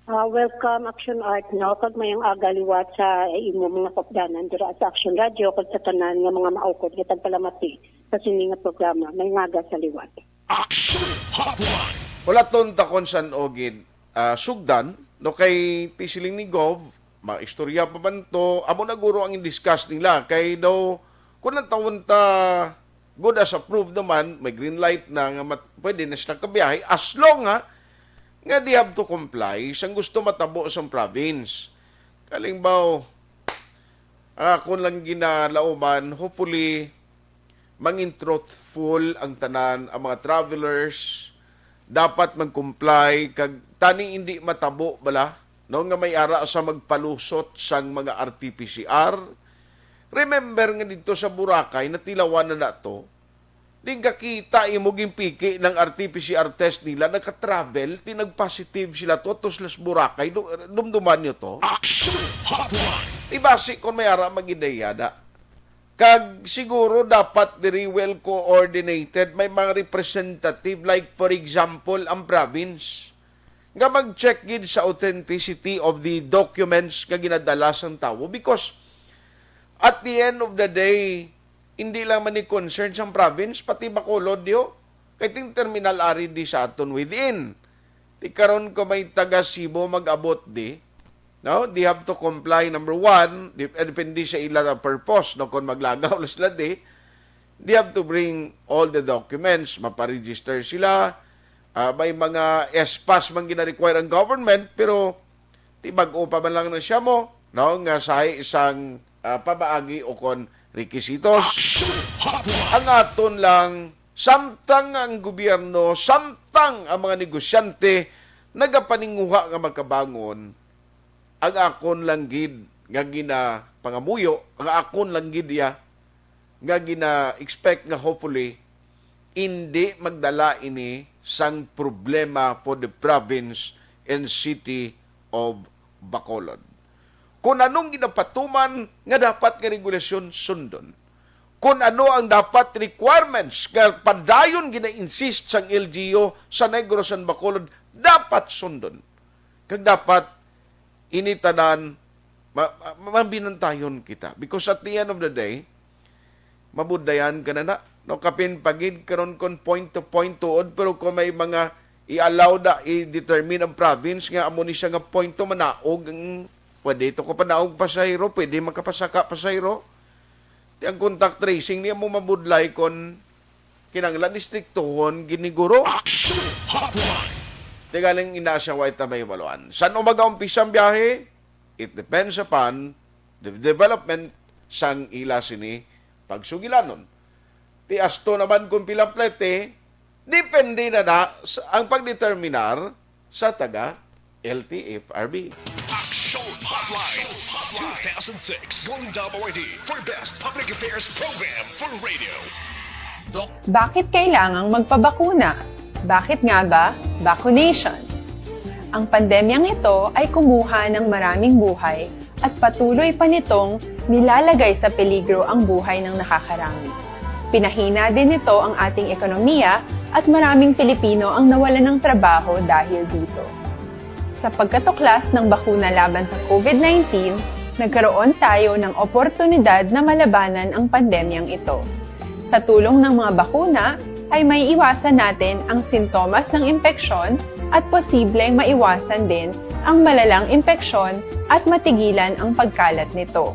Ah, welcome, Action Art, no? Kag mayong aga liwat sa imo mga kapdanan dira sa Action Radio kag sa tanan nga mga maukod nga tagpalamati sa sini nga programa. Mayong aga sa liwat. Action Hotline. Wala ton takon san ogid, ah, sugdan, No, kay ti siling ni Gov, maistorya pa man to, amo na guro ang i-discuss nila. Kay daw, kung ang tawon ta, good as approved naman, may green light na nga mat-, pwede na sila kabiyahe, as long, ha, nga they have to comply sang gusto matabo sang province. Kalimbaw, ang akon lang ginalauman, hopefully, mangin truthful ang tanan, ang mga travelers, dapat mag-comply, kag tani hindi matabo bala, no, nga may ara sa magpalusot sang mga R T P C R. Remember nga dito sa Boracay, natilawan na nato, di ka kita imo ginpiki ng R T P C R test nila, nagka-travel, ti nag-positive sila to, to sila sa Boracay, du-, dumduman nyo to? Action Hotline! Di basi kung may ara magidayada. Kag siguro dapat diri well coordinated, may mga representative, like for example, ang province, nga mag-check gid sa authenticity of the documents nga ginadala sang tawo, because at the end of the day, hindi lang man ni concern sang province, pati Bacolod yo. Kay ting terminal ari di sa aton within. Ti karon ko may taga Cebu mag-abot di, no? They have to comply, number one, di-, eh, depende sa ila nga purpose, no? Kung maglagaw lang sila di, they have to bring all the documents, maparegister sila, ah, may mga S pass man gina-require ang government, pero ti bag-o pa man lang na siya mo, no? Nga sahi isang, ah, pamaagi o kon requisitos. Action Hotline! Ang aton lang, samtang ang gobyerno, samtang ang mga negosyante nagapaninguha nga makabangon, ang akon lang gid nga ginapangamuyo, ang akon lang gid ya nga gina-expect nga hopefully indi magdala ini sang problema for the province and city of Bacolod. Kung anong ginapatuman nga dapat nga regulasyon sundon, kung ano ang dapat requirements nga padayon gina-insist sang L G U sa Negros and Bacolod, dapat sundon. Kag dapat ini tanan ma-, ma-, mabinantayon kita. Because at the end of the day, mabudlayan ka na na. No, kapin pagid karon kon point to point tuod, pero kung may mga i-allow na, i-determine ang province nga amo ni siya nga point to manaog ang, pwede to ko panaog pasahero, pwede makapasaka pasahero. Ti ang contact tracing niya mo mabudlay kon kinahanglan istriktuhon gid ni guro. Action Hotline! Ti galing ina siya, wa ta may baluan. San umaga umpisa ang biyahe? It depends upon the development sang ila sini pagsugilanon. Ti asto naman kung pila plete, depende na na sa, ang pagdeterminar sa taga L T F R B. Action Hotline two thousand six Golden Dome Awardee for Best Public Affairs Program for Radio. Bakit kailangang magpabakuna? Bakit nga ba vaccination? Ang pandemyang ito ay kumuha ng maraming buhay at patuloy pa nitong nilalagay sa peligro ang buhay ng nakakarami. Pinahina din nito ang ating ekonomiya at maraming Pilipino ang nawalan ng trabaho dahil dito. Sa pagkatuklas ng bakuna laban sa COVID nineteen, nagkaroon tayo ng oportunidad na malabanan ang pandemyang ito. Sa tulong ng mga bakuna, ay maiiwasan natin ang sintomas ng impeksyon at posibleng maiwasan din ang malalang impeksyon at matigilan ang pagkalat nito.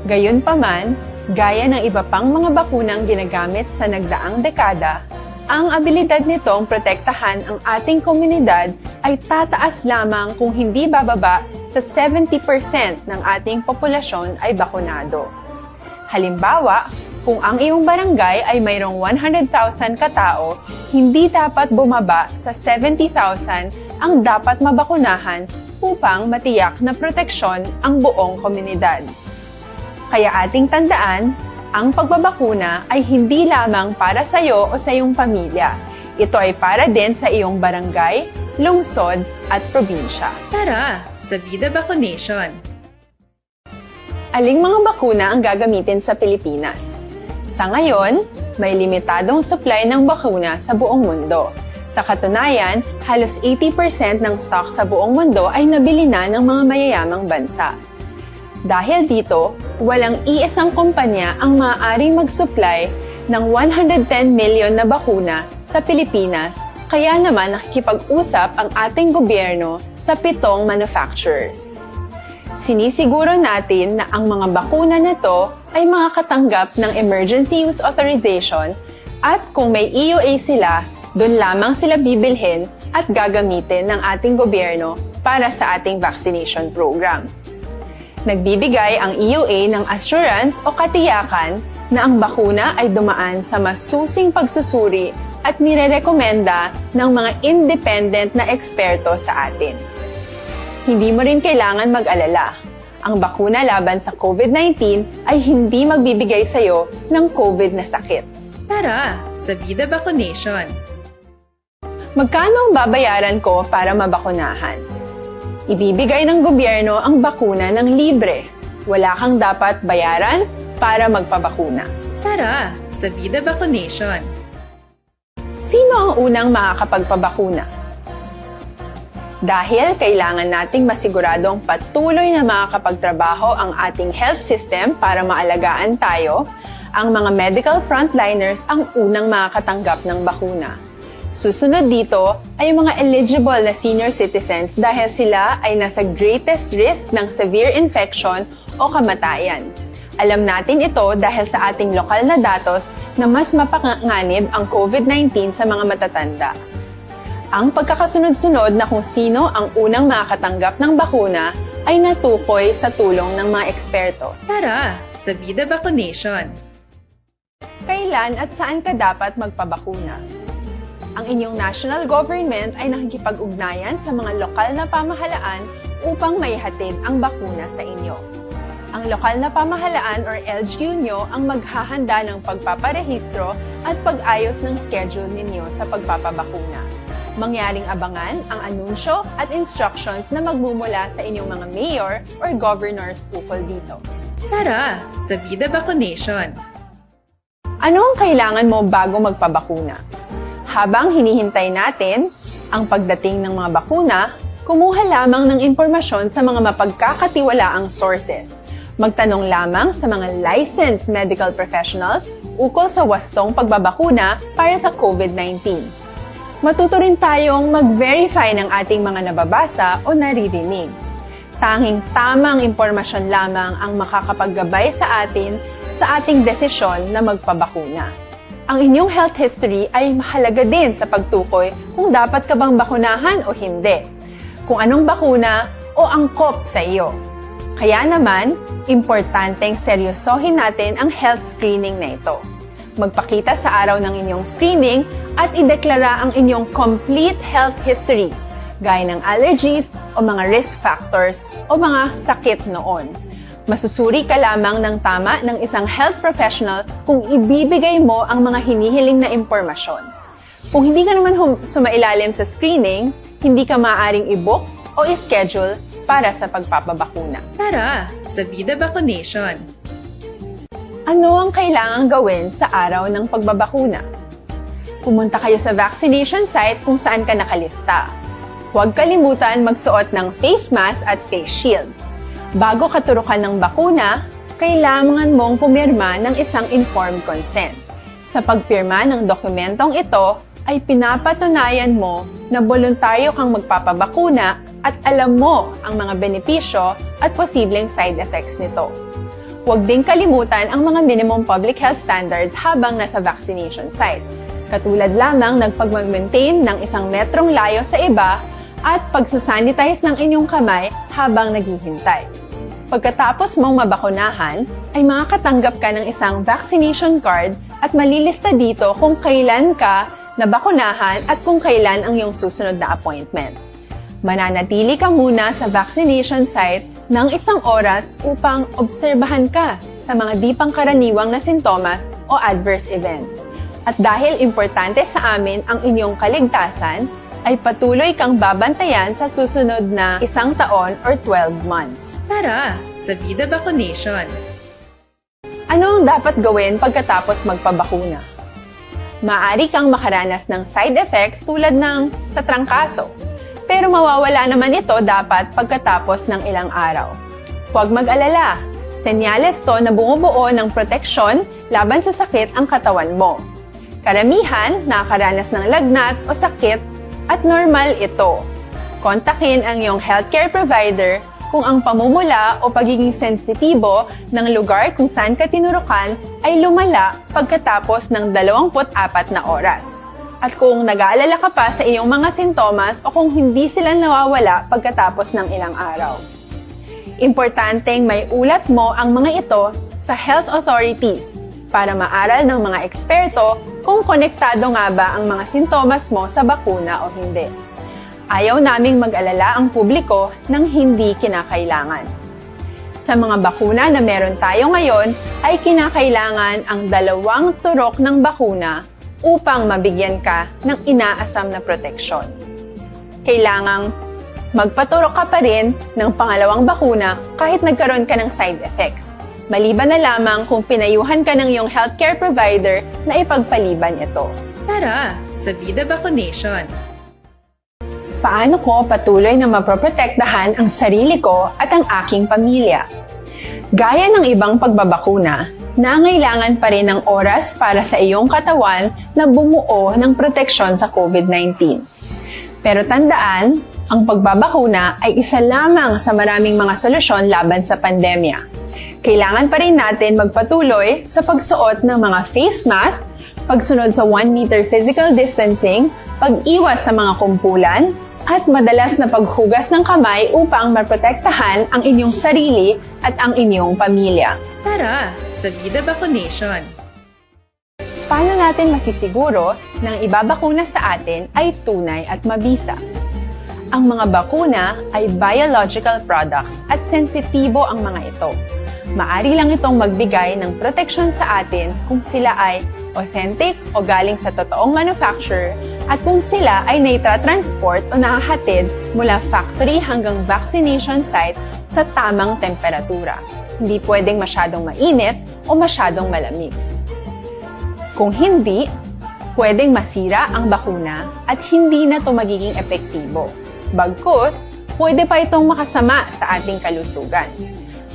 Gayunpaman, gaya ng iba pang mga bakunang ginagamit sa nagdaang dekada, ang abilidad nitong protektahan ang ating komunidad ay tataas lamang kung hindi bababa sa seventy percent ng ating populasyon ay bakunado. Halimbawa, kung ang iyong barangay ay mayroong one hundred thousand katao, hindi dapat bumaba sa seventy thousand ang dapat mabakunahan upang matiyak na proteksyon ang buong komunidad. Kaya ating tandaan, ang pagbabakuna ay hindi lamang para sa iyo o sa iyong pamilya. Ito ay para din sa iyong barangay, lungsod, at probinsya. Tara sa Vida Vaccination! Aling mga bakuna ang gagamitin sa Pilipinas? Sa ngayon, may limitadong supply ng bakuna sa buong mundo. Sa katunayan, halos eighty percent ng stock sa buong mundo ay nabili na ng mga mayayamang bansa. Dahil dito, walang iisang kumpanya ang maaaring mag-supply ng one hundred ten million na bakuna sa Pilipinas Kaya naman nakikipag-usap ang ating gobyerno sa pitong manufacturers. Sinisiguro natin na ang mga bakuna na to ay makakatanggap ng emergency use authorization at kung may E U A sila, doon lamang sila bibilhin at gagamitin ng ating gobyerno para sa ating vaccination program. Nagbibigay ang E U A ng assurance o katiyakan na ang bakuna ay dumaan sa masusing pagsusuri at nirerekomenda ng mga independent na eksperto sa atin. Hindi mo rin kailangan mag-alala. Ang bakuna laban sa COVID nineteen ay hindi magbibigay sa iyo ng COVID na sakit. Tara sa Vida Vaccination! Magkano ang babayaran ko para mabakunahan? Ibibigay ng gobyerno ang bakuna ng libre. Wala kang dapat bayaran para magpabakuna. Tara sa Vida Vaccination! Sino ang unang makakapagpabakuna? Dahil kailangan nating masiguradong patuloy na makakapagtrabaho ang ating health system para maalagaan tayo, ang mga medical frontliners ang unang makakatanggap ng bakuna. Susunod dito ay ang mga eligible na senior citizens dahil sila ay nasa greatest risk ng severe infection o kamatayan. Alam natin ito dahil sa ating lokal na datos na mas mapanganib ang COVID nineteen sa mga matatanda. Ang pagkakasunod-sunod na kung sino ang unang makakatanggap ng bakuna ay natukoy sa tulong ng mga eksperto. Tara sa Vida Vaccination! Kailan at saan ka dapat magpabakuna? Ang inyong national government ay nakikipag-ugnayan sa mga lokal na pamahalaan upang maihatid ang bakuna sa inyo. Ang lokal na pamahalaan or L G U nyo ang maghahanda ng pagpaparehistro at pag-ayos ng schedule ninyo sa pagpapabakuna. Mangyaring abangan ang anunsyo at instructions na magmumula sa inyong mga mayor or governors ukol dito. Tara sa Vida Vaccination! Ano ang kailangan mo bago magpabakuna? Habang hinihintay natin ang pagdating ng mga bakuna, kumuha lamang ng impormasyon sa mga mapagkakatiwalaang sources. Magtanong lamang sa mga licensed medical professionals ukol sa wastong pagbabakuna para sa COVID nineteen. Matuto rin tayong mag-verify ng ating mga nababasa o naririnig. Tanging tamang impormasyon lamang ang makakapaggabay sa atin sa ating desisyon na magpabakuna. Ang inyong health history ay mahalaga din sa pagtukoy kung dapat ka bang bakunahan o hindi, kung anong bakuna o angkop sa iyo. Kaya naman, importanteng seryosohin natin ang health screening na ito. Magpakita sa araw ng inyong screening at ideklara ang inyong complete health history, gaya ng allergies o mga risk factors o mga sakit noon. Masusuri ka lamang ng tama ng isang health professional kung ibibigay mo ang mga hinihiling na impormasyon. Kung hindi ka naman hum- sumailalim sa screening, hindi ka maaaring i-book o i-schedule para sa pagpapabakuna. Tara sa Vida Vaccination! Ano ang kailangang gawin sa araw ng pagbabakuna? Pumunta kayo sa vaccination site kung saan ka nakalista. Huwag kalimutan magsuot ng face mask at face shield. Bago katurukan ng bakuna, kailangan mong pumirma ng isang informed consent. Sa pagpirma ng dokumentong ito, ay pinapatunayan mo na boluntaryo kang magpapabakuna at alam mo ang mga benepisyo at posibleng side effects nito. Huwag din kalimutan ang mga minimum public health standards habang nasa vaccination site, katulad lamang ng pagmag-maintain ng isang metrong layo sa iba at pagsasanitize ng inyong kamay habang naghihintay. Pagkatapos mong mabakunahan, ay makakatanggap ka ng isang vaccination card at malilista dito kung kailan ka nabakunahan at kung kailan ang iyong susunod na appointment. Mananatili ka muna sa vaccination site ng isang oras upang obserbahan ka sa mga di pangkaraniwang na sintomas o adverse events. At dahil importante sa amin ang inyong kaligtasan, ay patuloy kang babantayan sa susunod na isang taon or twelve months. Tara sa Vida Vaccination! Ano ang dapat gawin pagkatapos magpabakuna? Maaari kang makaranas ng side effects tulad ng sa trangkaso, pero mawawala naman ito dapat pagkatapos ng ilang araw. Huwag mag-alala, senyales to na bumubuo ng proteksyon laban sa sakit ang katawan mo. Karamihan nakakaranas ng lagnat o sakit at normal ito. Kontakin ang iyong healthcare provider kung ang pamumula o pagiging sensitibo ng lugar kung saan ka tinurukan ay lumala pagkatapos ng dalawampu't apat na oras. At kung nag-aalala ka pa sa iyong mga sintomas o kung hindi sila nawawala pagkatapos ng ilang araw. Importanteng may ulat mo ang mga ito sa health authorities para maaral ng mga eksperto kung konektado nga ba ang mga sintomas mo sa bakuna o hindi. Ayaw naming mag-alala ang publiko ng hindi kinakailangan. Sa mga bakuna na meron tayo ngayon ay kinakailangan ang dalawang turok ng bakuna upang mabigyan ka ng inaasam na proteksyon. Kailangang magpaturok ka pa rin ng pangalawang bakuna kahit nagkaroon ka ng side effects, maliban na lamang kung pinayuhan ka ng iyong healthcare provider na ipagpaliban ito. Tara sa Vida Vaccination! Paano ko patuloy na maproprotektahan ang sarili ko at ang aking pamilya? Gaya ng ibang pagbabakuna, nangailangan pa rin ng oras para sa iyong katawan na bumuo ng proteksyon sa COVID nineteen. Pero tandaan, ang pagbabakuna ay isa lamang sa maraming mga solusyon laban sa pandemya. Kailangan pa rin natin magpatuloy sa pagsuot ng mga face mask, pagsunod sa one meter physical distancing, pag-iwas sa mga kumpulan, at madalas na paghugas ng kamay upang maprotektahan ang inyong sarili at ang inyong pamilya. Tara sa Vida Vaccination! Paano natin masisiguro na ang ibabakuna sa atin ay tunay at mabisa? Ang mga bakuna ay biological products at sensitibo ang mga ito. Maari lang itong magbigay ng proteksyon sa atin kung sila ay authentic o galing sa totoong manufacturer at kung sila ay naitra-transport o nahahatid mula factory hanggang vaccination site sa tamang temperatura. Hindi pwedeng masyadong mainit o masyadong malamig. Kung hindi, pwedeng masira ang bakuna at hindi na ito magiging epektibo. Bagkus, pwede pa itong makasama sa ating kalusugan.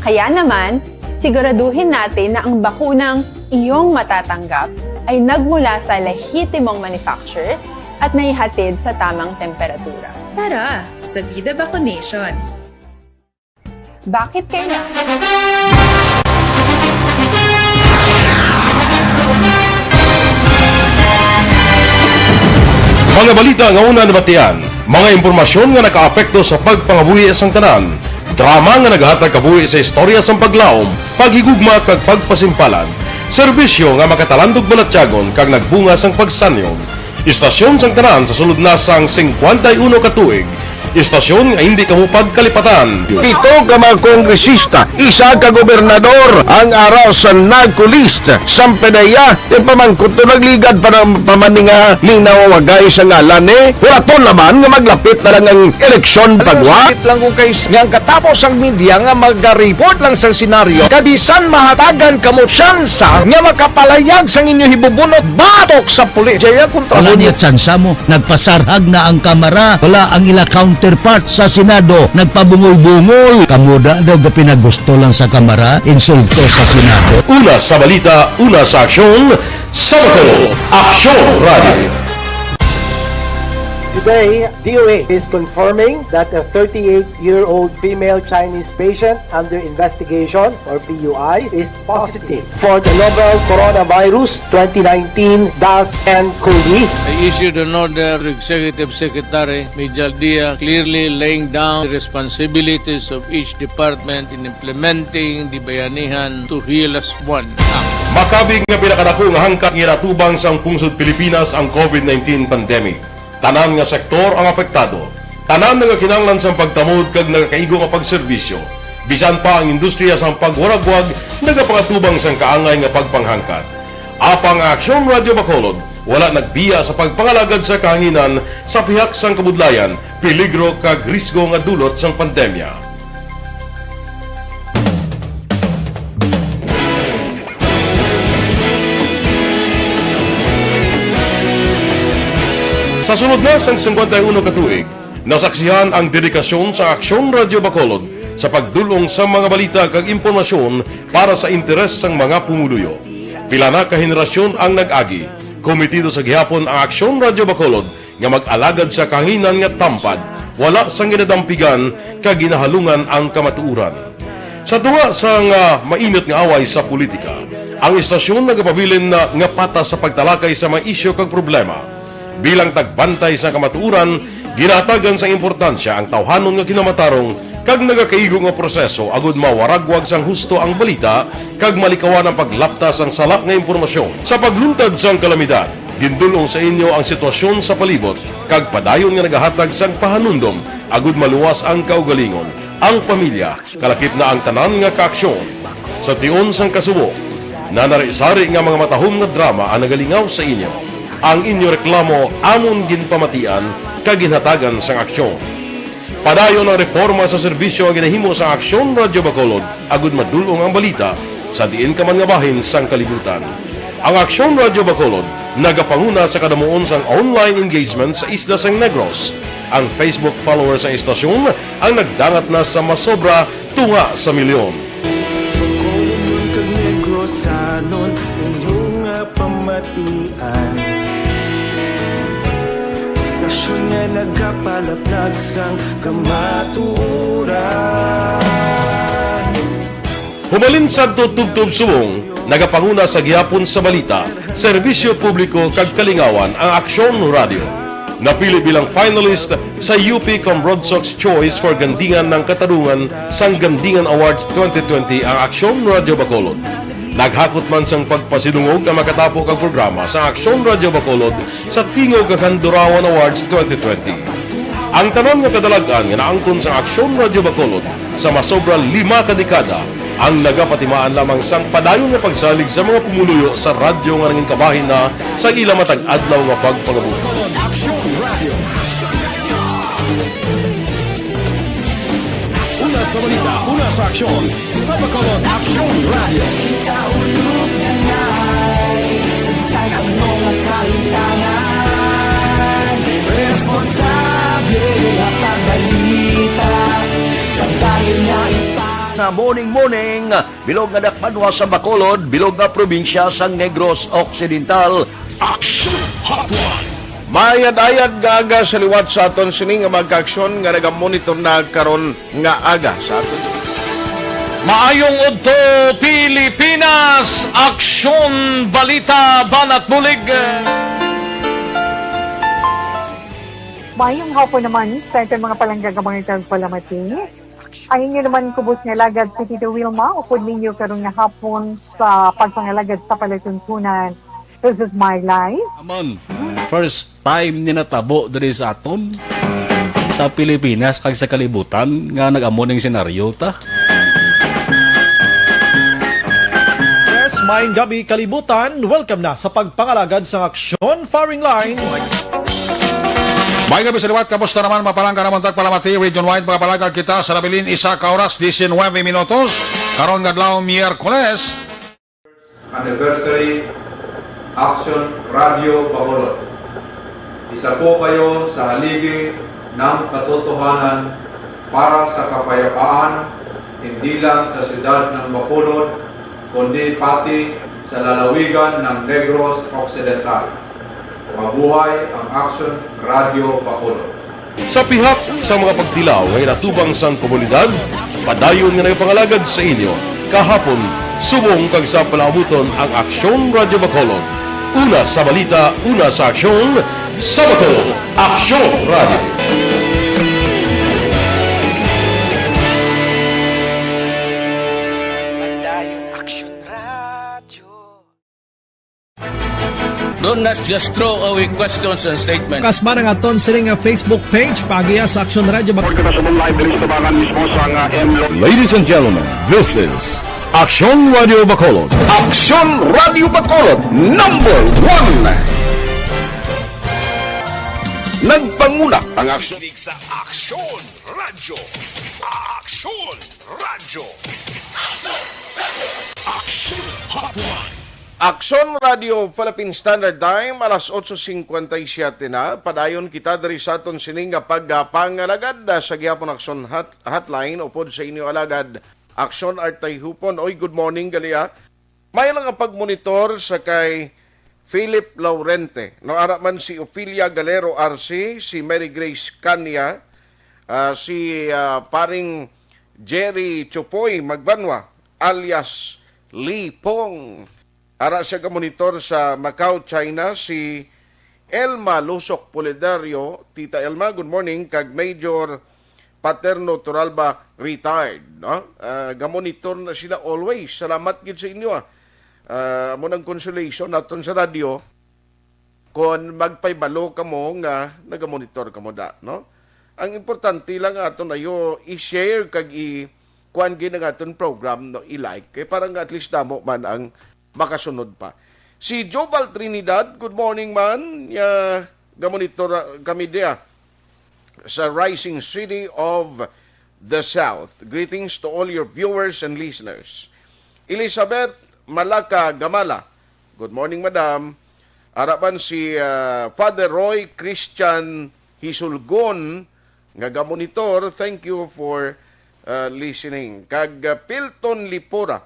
Kaya naman, siguraduhin natin na ang bakunang iyong matatanggap ay nagmula sa lehitimong manufacturers at naihatid sa tamang temperatura. Tara sa Vida Vaccination! Bakit kailangan? Mga balita nga una nabatian, mga impormasyon nga nakaapekto sa pagpangabuhi sang tanan, drama nga naghatag kabuhi sa istorya sang paglaom, paghigugma kag pagpasimpalan, serbisyo nga makatalandog balatyagon kag nagbunga sang pagsanyog. Istasyon sang tanan sa sulod na sang singkwenta y uno ka tuig. Istasyon nga hindi kamo pagkalipatan. Pito ka mga kongresista, isa ka gobernador ang ara sa NAGCO list. Sang P D E A, ti pamangkot to nagligad pa ng pamaninga, linaw wagay sa ngalan ni. Wala to naman nga maglapit na lang ang eleksyon pagwa. Sakit lang kung kay nga ang katapos ang media nga magareport lang sa senaryo, kabisan mahatagan kamo tsansa nga makapalayag sang inyo hibubunot batok sa pulis. Jaya kontra Wala mo niya niya. Tsansa mo. Nagpasarhag na ang Kamara. Wala ang ila counterpart sa Senado. Nagpabungol-bungol. Kamo da daw gapinagusto lang sa Kamara, insulto sa Senado. Una sa balita, una sa aksyon, sa Bacolod, Aksyon Radio. Today, D O A is confirming that a thirty-eight-year-old female Chinese patient under investigation, or P U I, is positive for the novel coronavirus twenty nineteen dash N cov. I issued an order to Executive Secretary Mijal Dia, clearly laying down the responsibilities of each department in implementing the Bayanihan to Heal As One Act. Makabig nga pinakadako nga hangkat nga ginatubang sang pungsod Pilipinas ang COVID nineteen pandemic. Tanan nga sektor ang apektado. Tanan nagakinahanglan sang pagtamod kag nagakaigo nga pagserbisyo. Bisan pa ang industriya sang pagwaragwag nagapangatubang sang kaangay nga pagpanghangkat. Apang ang Aksyon Radio Bacolod wala nagbiya sa pagpangalagad sa kahanginan sa pihak sang kabudlayan, peligro kag risgo nga dulot sang pandemya. Sa sulod na sang singkwenta y uno ka tuig, nasaksihan ang dedikasyon sa Aksyon Radio Bacolod sa pagdul-ong sa mga balita kag impormasyon para sa interes sang mga pumuluyo. Pila na ka henerasyon ang nag-agi. Komitido sa gihapon ang Aksyon Radyo Bacolod nga mag-alagad sa kahanginan nga tampad, wala sang ginadampigan kag ginahalungan ang kamatuoran. Sa tunga sang, ah, mainit nga away sa politika, ang istasyon nagapabilin na nga patas sa pagtalakay sa mga isyu kag problema. Bilang tagbantay sa kamatuoran, ginatagan sang importansya ang tawhanon nga kinamatarong kag nagakaigo nga proseso agud mawaragwag sang husto ang balita kag malikawan ang paglapta sang sala nga impormasyon. Sa pagluntad sang kalamidad, gindul-ong sa inyo ang sitwasyon sa palibot kag padayon nga nagahatag sang pahanumdom agud maluwas ang kaugalingon, ang pamilya, kalakip na ang tanan nga kaaksyon. Sa tion sang kasubo, nanari-sari nga mga matahom nga drama ang nagalingaw sa inyo. Ang inyo reklamo amon ginpamatian kag ginhatagan sang aksyon. Padayon ang reporma sa serbisyo nga ginahimo sang Aksyon Radyo Bacolod agud madul-ong ang balita sa diin ka man nga bahin sang kalibutan. Ang Aksyon Radyo Bacolod nagapanguna sa kadamuon sang online engagement sa isla sang Negros. Ang Facebook followers sang istasyon ang nagdangat na sa masobra tunga sa milyon. Bacolod kag Negrosanon, inyo nga pamatian. Istasyon nga nagapalaplag sang kamatuoran. Humalin sadto tubtob subong, nagapanguna sa gihapon sa balita, serbisyo publiko kag kalingawan ang Aksyon Radio. Napili bilang finalist sa U P Cambronsox Choice for Gandingan ng Katarungan sang Gandingan Awards twenty twenty ang Aksyon Radio Bacolod. Naghakot man sang pagpasidungog ang makatapo kag programa sa Aksyon Radio Bacolod sa Tingog kag Handurawan Awards twenty twenty. Ang tanan nga kadalag-an nga naangkon sang Aksyon Radio Bacolod sa masobra lima ka dekada ang nagapatimaan lamang sang padayon nga pagsalig sa mga pumuluyo sa radyo nga nangin kabahin na sa ila matag adlaw nga pagpangabuhi. Una sa balita, una sa aksyon, sa Bacolod Aksyon Radio. Ikaulog na ngay, sagsag ang mga kahitangan. Responsable nga pagbalita, kag dahil nga ita- Nga morning, morning, bilog nga dakpanwa sa Bacolod, bilog nga probinsya sang Negros Occidental. Aksyon Hotline. Mayad-ayad nga aga sa liwat sa aton sini nga mga kaaksyon nga nagamonitor na karon nga aga sa aton. Maayong udto, Pilipinas! Aksyon, balita, banat bulig. Maayong hapon naman sa aton mga palangga nga mga tagpalamati. Ang inyo naman kubos nga alagad si Tito Wilma, upod ninyo karon nga hapon sa pagpangalagad sa palatuntunan. This is my life. Amon, first time ni natabo diri sa aton, sa Pilipinas, kag sa kalibutan, nga nag-amo ning senaryo ta. Yes, maayong gabi, kalibutan. Welcome na sa pagpangalagad sang Aksyon Firing Line. May gabi sa liwat, kamusta naman, mapalangga naman tagpalamati, region-wide, mga palangga kita sa nabilin, isa ka oras, diecinuebe minutos. Karon nga adlaw, Miyerkules. Anniversary Action Radio Bacolod. Isa po kayo sa haligi ng katotohanan para sa kapayapaan, hindi lang sa siyudad ng Bacolod, kundi pati sa lalawigan ng Negros Occidental. Mabuhay ang Action Radio Bacolod. Sa pihak sa mga pagtilaw nga inatubang sang komunidad, padayon nga nagapangalagad sa inyo kahapon, subong kag sa palaabuton ang Aksyon Radyo Bacolod. Una sa balita, una sa aksyon, sa Bacolod, Aksyon Radyo. Padayon Aksyon Radyo. Do not just throw away questions and statements. Kasman ang aton sini nga Facebook page, paagiha sa Aksyon Radyo Bak- Report kita sa live diri sa tubangan mismo sa nga M Lo- Ladies and gentlemen, this is Aksyon Radio Bacolod. Aksyon Radio Bacolod, number one. Nagpanguna ang aksyon. Sa Aksyon Radio. Aksyon Radio. Aksyon Hotline. Aksyon Radio Philippine Standard Time, alas otso cincuenta y siete na. Padayon kita diri sa aton sining nga pagpangalagad, ah, sa gihapon Aksyon Hot-, Hotline, upod sa inyo alagad, Aksyon Art Tayhupon. Oy, good morning, gali, ah. May lang ang pagmonitor sa kay Philip Laurente, no, ara man si Ophelia Galero R C, si Mary Grace Cania, ah, si, ah, paring Jerry Chupoy Magbanwa, alias Lee Pong. Ara siya gamonitor sa Macau, China, si Elma Lusok Pulidario. Tita Elma, good morning, kag Major Paterno Turalba, retired, no? Ah, gamonitor na sila always. Salamat gid sa inyo, ah. Ah, amo nang consolation naton sa radyo kon magpaybalo kamo nga nagamonitor kamo da, no? Ang importante lang aton ayo i-share kag i-, kuan gid ang aton program, no? I-like, kay para nga at least damo man ang makasunod pa. Si Jobal Trinidad, good morning man. Ya, gamonitor kami dia sa Rising City of the South. Greetings to all your viewers and listeners. Elizabeth Malaka Gamala, good morning, madam. Ara man si, ah, Father Roy Christian Hisulgon nga gamonitor. Thank you for, ah, listening. Kag, ah, Pilton Lipora,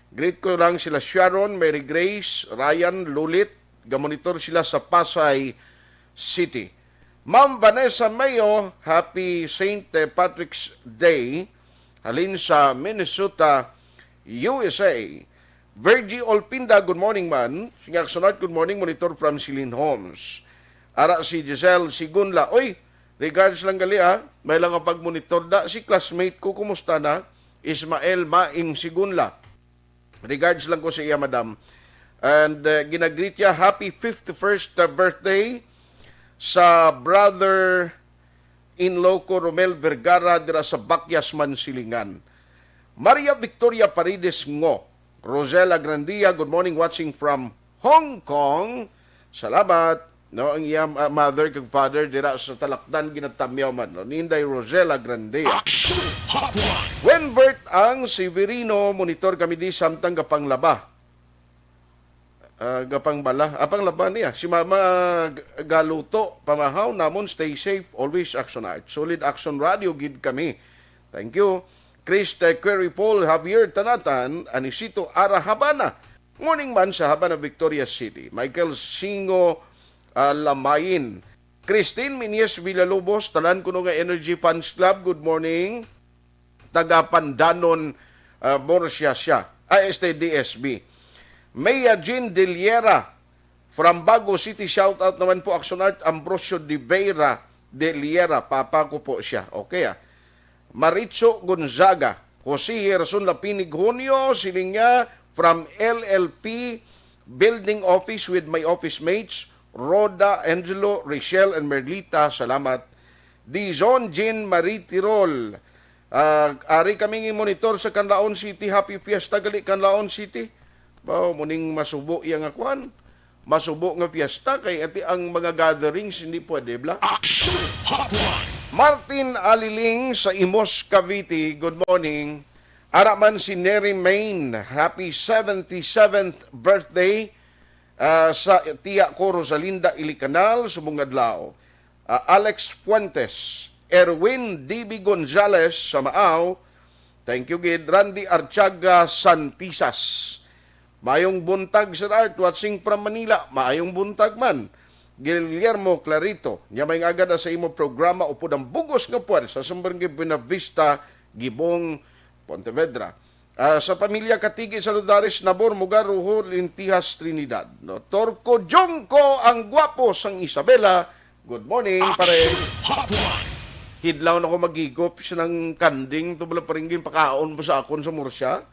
greet ko lang sila Sharon, Mary Grace, Ryan, Lulit. Gamonitor sila sa Pasay City. Ma'am Vanessa Mayo, happy Saint Patrick's Day. Halin sa Minnesota, U S A. Virgie Olpinda, good morning man. Nga Sunart, good morning, monitor from Celine Homes. Ara si Giselle Sigunla. Oy, regards lang gali, ah. May lang ang pagmonitor da. Si classmate ko, kumusta na? Ismael Maing Sigunla. Regards lang ko sa iya, madam. And, uh, ginagreet niya, happy fifty-first birthday sa brother in-law ko, Romel Vergara, dira sa Bakyas, Mansilingan. Maria Victoria Paredes Ngo, Rosella Grandia, good morning, watching from Hong Kong. Salamat. No, ang iya, ah, mother kag father dira sa Talakdan, Ginatamyaw man, no? Ninday Rosella Grandia. Action Hotline. Wenbert ang Severino, monitor kami di samtang gapanglaba. Ah, gapangbala. Ah, panglaba niya. Si Mama, ah, g-, galuto, pamahaw namon, stay safe, always Action Art. Solid Action Radio gid kami. Thank you. Chris, eh, Query Paul, Javier Tanatan, Anisito Ara Habana. Morning man sa Habana, Victoria City. Michael Singo, ah, Lamayin. Christine Minyes Villalobos, tanan kuno nga Energy Fans Club, good morning. Taga Pandanon, ah, Murcia siya. Ah, este, D S B. Maya Jean Deliera, from Bago City, shout out naman po, Action Art, Ambrosio de Vera Deliera, papa ko po siya. Okay, ah. Maritzo Gonzaga, Jose Gerson Lapinig Junio, siling niya, from L L P Building Office with my office mates, Rhoda, Angelo, Richelle, and Merlita. Salamat. Dizon Jean Marie Tirol. Ah, ari kami nga monitor sa Canlaon City. Happy Fiesta gali, Canlaon City. Ba, muning masubo iya nga kwan. Masubo nga fiesta kay ati ang mga gatherings hindi pwede, bla. Action Hotline. Martin Aliling sa Imus, Cavite, good morning. Ara man si Neri Main, happy seventy-seventh birthday, ah, sa tiya ko Rosalinda Ilicanal, subong adlaw. Ah, Alex Fuentes, Erwin D B Gonzalez sa Maaw, thank you gid. Randy Artiaga Santisas, mayong buntag, Sir Art, watching from Manila. Mayong buntag man. Guillermo Clarito, niya may agad sa imo programa upod ang bugos nga puwersa sa Barangay Buenavista, Gibong, Pontevedra. Ah, sa pamilya Katigi, Saludares, Nabor, Mugar, Ruho, Lintihas, Trinidad. No? Torco Jongco, ang gwapo sang Isabela. Good morning, pare. Action Hotline. Hidlaw na ko maghigop sa nang kanding to, bala, paringgin pakaon mo sa akon sa Murcia.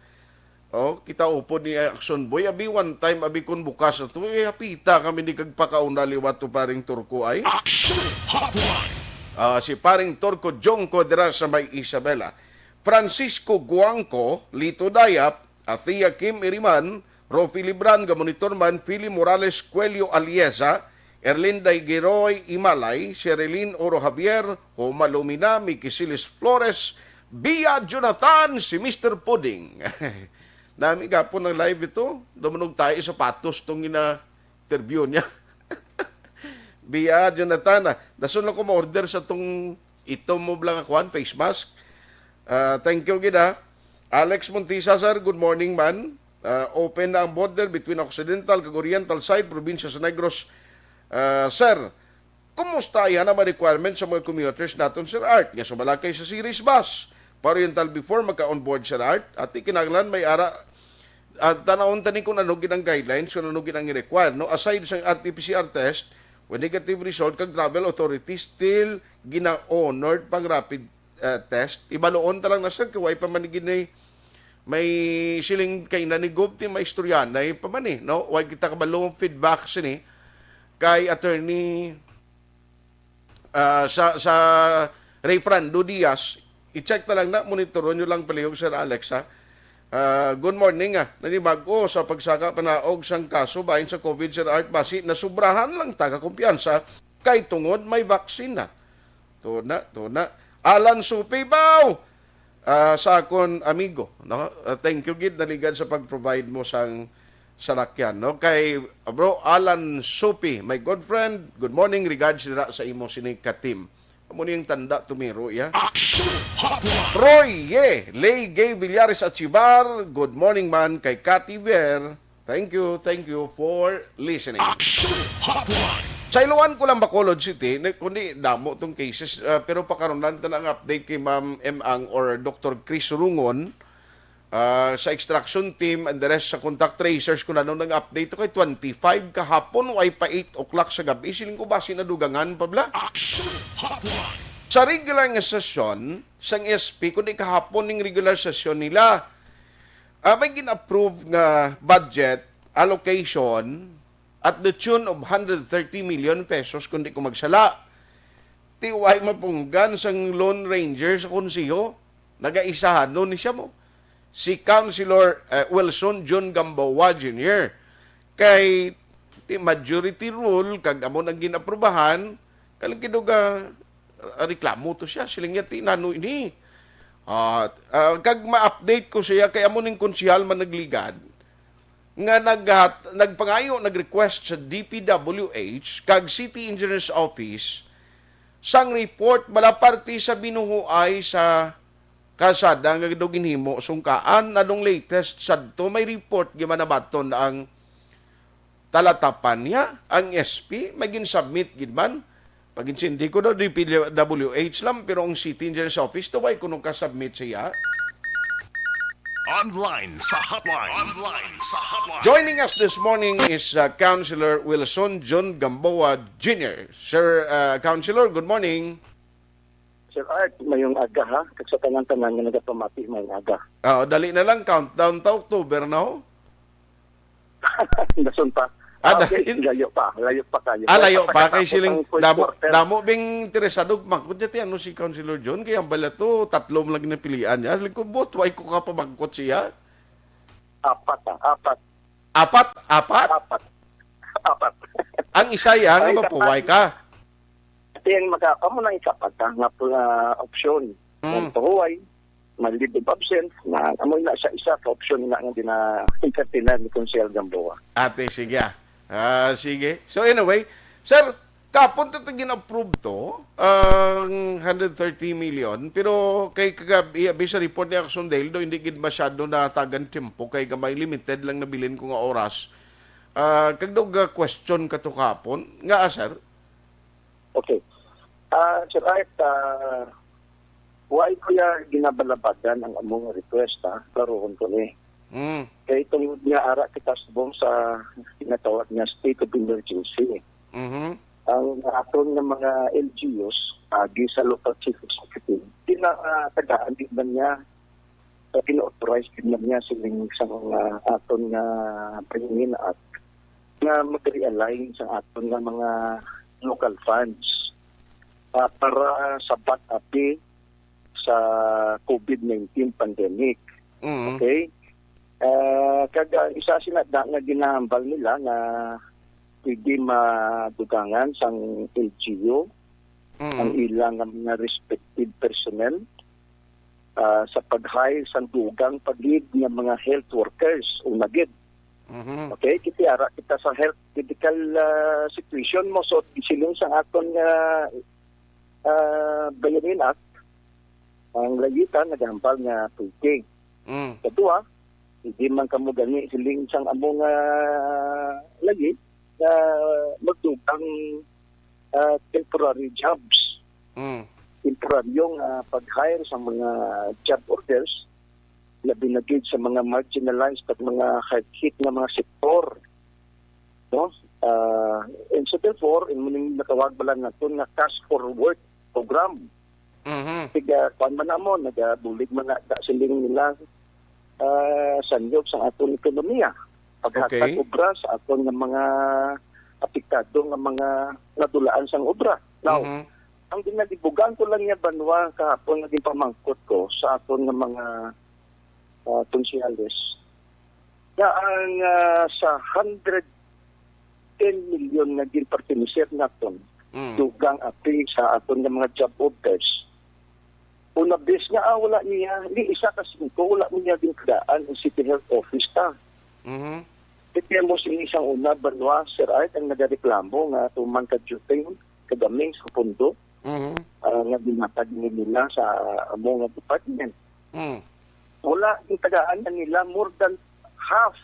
Oh, kita upod ni Action Boy. Abi, one time, abi, kun bukas na to, eh, hapita kami ni kagpakaon na liwat to, paring Turko ay. Action Hotline. Ah, si paring Turko Jongko dira sa may Isabela. Francisco Guangco, Lito Dayap, Athea Kim Iriman, Rofi Libran, Gamonitor man, Philly Morales, Cuello Aliesa, Erlinda Giroy Imalay, Sherilyn Oro Javier, Homa Lumina, Mickey Siles Flores, Bia Jonathan, si Mister Pudding. Nami gapon ang live ito. Dumunog tayo sapatos tong ina-interview niya. Bia Jonathan, ah. Dason lang ko ma-order sa tong ito mo lang, kuan, face mask. Ah, thank you gid, ah. Alex Montisa, sir, good morning man. Ah, open na ang border between Occidental kag Oriental side, probinsya sa Negros. Ah, sir, kumusta yan ang mga requirements sa mga commuters naton, Sir Art? Nga sumalakay sa series bus pa Oriental before magka-on board, Sir Art? Ati kinahanglan may ara, ah, tanawon tani kung ano gid ang guidelines, kung ano gid ang require, no? Aside sa R T P C R test, when negative result kag travel authority still gina-honored pang rapid, ah, test. Ibaluon ta lang na, sir, kay way pa man gid ni may siling kay na ni Gov ti may istoryanay pa man eh, no? Way kita kabalo ang feedback sini kay attorney, ah, sa, sa Ray Fernando Diaz. I-check na lang na, monitoron nyo lang palihog, Sir Alex, ha? Ah, good morning, ah. Nanimag-o sa pagsaka panaog sang kaso bahin sa COVID, Sir Art, basi nasubrahan lang ta ka kumpiyansa kay tungod may vaccine na. Tuna, tuna. Alan Supi, baw! Ah, sa akon amigo, no? Ah, thank you gid, naligad sa pag-provide mo sang salakyan, no? Kay, ah, Bro Alan Supi, my good friend, good morning, regards dira sa imo sini ka team. Amo ni ang tanda tumiro, ya. Action Hotline! Roy, ye! Lay Gay Villares Achibar, good morning man kay Cathy Ver. Thank you, thank you for listening. Action Hotline! Sa Iloan ko lang, Bacolod City, ni-, kundi damo tong cases, ah, pero pakaron lang ta na ang update kay Ma'am M Ang or Doktor Chris Rungon, ah, sa extraction team and the rest sa contact tracers kung ano nang update to kay twenty-five kahapon, way pa eight o'clock sa gabi. Siling ko ba sinadugangan pa bla? Action Hotline! Sa regular nga sesyon sang S P, kundi kahapon ning regular sesyon nila, ah, may gin-approve nga budget allocation at the tune of hundred thirty million pesos, kung di ko magsala. Ti way mapunggan sang Lone Ranger sa konseho, nagaisahanon ni siya mo. Si Councilor, eh, Wilson John Gamboa Junior. Kay ti majority rule, kag amo nang ginaprobahan, kalang kinuga, ah, reklamo to siya. Siling niya, "Ti nano ini?" Ah, ah, kag ma-update ko siya, kay amo ning konsehal man nagligad, nga naghat-, nagpangayo, nag-request sa D P W H kag City Engineers Office sang report bala parte sa binuhuay sa kalsada nga daw ginhimo sungkaan. Anong latest sadto? May report gid man nabaton ang talatapan niya, ang S P, may gin-submit gid man. Pag-intindi ko daw, D P W H lang, pero ang City Engineers Office, daw ay kuno ka-submit siya. Online sa hotline. Online sa hotline. Joining us this morning is, uh, Councilor Wilson John Gamboa Junior Sir, uh, Councilor, good morning. Sir Art, mayong aga ha. Kag sa tanan-tanan nga nagapamati, mayong aga. Ah, dali na lang, countdown ta, October na, oh. Dason pa. Ah, Ah, okay, dahil layo pa, layo pa kayo. Ah, layo pa, kay siling damo, damo bing interesado mangkot niya ti ano si Councilor John, kay ang bala to, tatlo man lang napilian niya. Siling ko, "Bot, why ko ka pamangkot siya?" Apat, ah, apat. Apat? Apat? Apat. Apat. Ang isa, ya, nga mapuway ka. Ito yung maka-, amo na ikapat, ah, nga pu-, ah, opsyon. Mm. Ang pahuway, may leave of absence, na amo na sa isa ka opsyon na nga gina-entertain ni Konsehal Gamboa. Ate, sige, ah. Ah, sige. So anyway, sir, kapon to, to gin-approve to, ang hundred thirty million, pero kay kagabi, abi sa report ni Action Dale, do, hindi gid masyado natagan tempo, kay gamay limited lang nabilin ko nga oras. Ah, kag daw ga-question ka to kapon. Nga, ah, sir? Okay. Ah, Sir Art, ah, why ko ya ginabalabagan ang among request, ha? Klarohon ko ni. Mm. Kay tungod nga ara kita subong sa ginatawag nga state of emergency. Mhm. Ang aton nga mga L G Us, agi sa local chief executive, pinatagaan din man niya, sa pina-authorize din man niya sining sa mga aton nga Bayanihan Act nga mag-realign sa aton nga mga local funds, ah, para sa bat-, api sa COVID nineteen pandemic. Mm. Okay? Ah, kag, ah, isa sina da nga ginahambal nila nga pwede madugangan sang L G U Mm. ang ilang nga mga respective personnel, ah, sa pag-hire sang dugang pa gid nga mga health workers, una gid. Mhm. Okay, kiti ara kita sa health critical, ah, situation mo. So, siling sa aton nga, ah, Bayanihan Act, ang Layita nagahambal nga pwede. Mm. Kadua, Hindi man kamo gani siling sang amo nga lagi nga magdugang, ah, temporary jobs, Mm. temporaryong, ah, pag-hire sa mga job orders, labi na gid sa mga marginalized at mga hard-hit nga mga sektor, no? Ah, and so therefore, imo ning natawag bala naton nga cash for work program. Mhm. Tiga, kuwan man namo, nagabulig man na, da, siling nila, ah, sanyog sa aton ekonomiya. Paghatag Okay. obra sa aton nga mga apektado nga mga nadulaan sang obra. Now, Mhm. ang ginalibugan ko lang niya, Banwa, kahapon nga ginpamangkot ko sa aton nga mga, ah, konsehales, nga ang, ah, sa hundred ten million nga ginpertenecer naton, Mm. dugang apil sa aton nga mga job orders. Una bes nga, ah, wala niya, ni isa ka singko, wala niya gintagaan ang City Health Office ta. Mhm. Kaya mo sini isang una, Banwa, Sir Art, ang nagareklamo nga tuman ka duting, kagaming sa pundo, Mhm. ah, nga ginhatag ni nila sa amo nga department. Mm. Wala, gintagaan na nila more than half.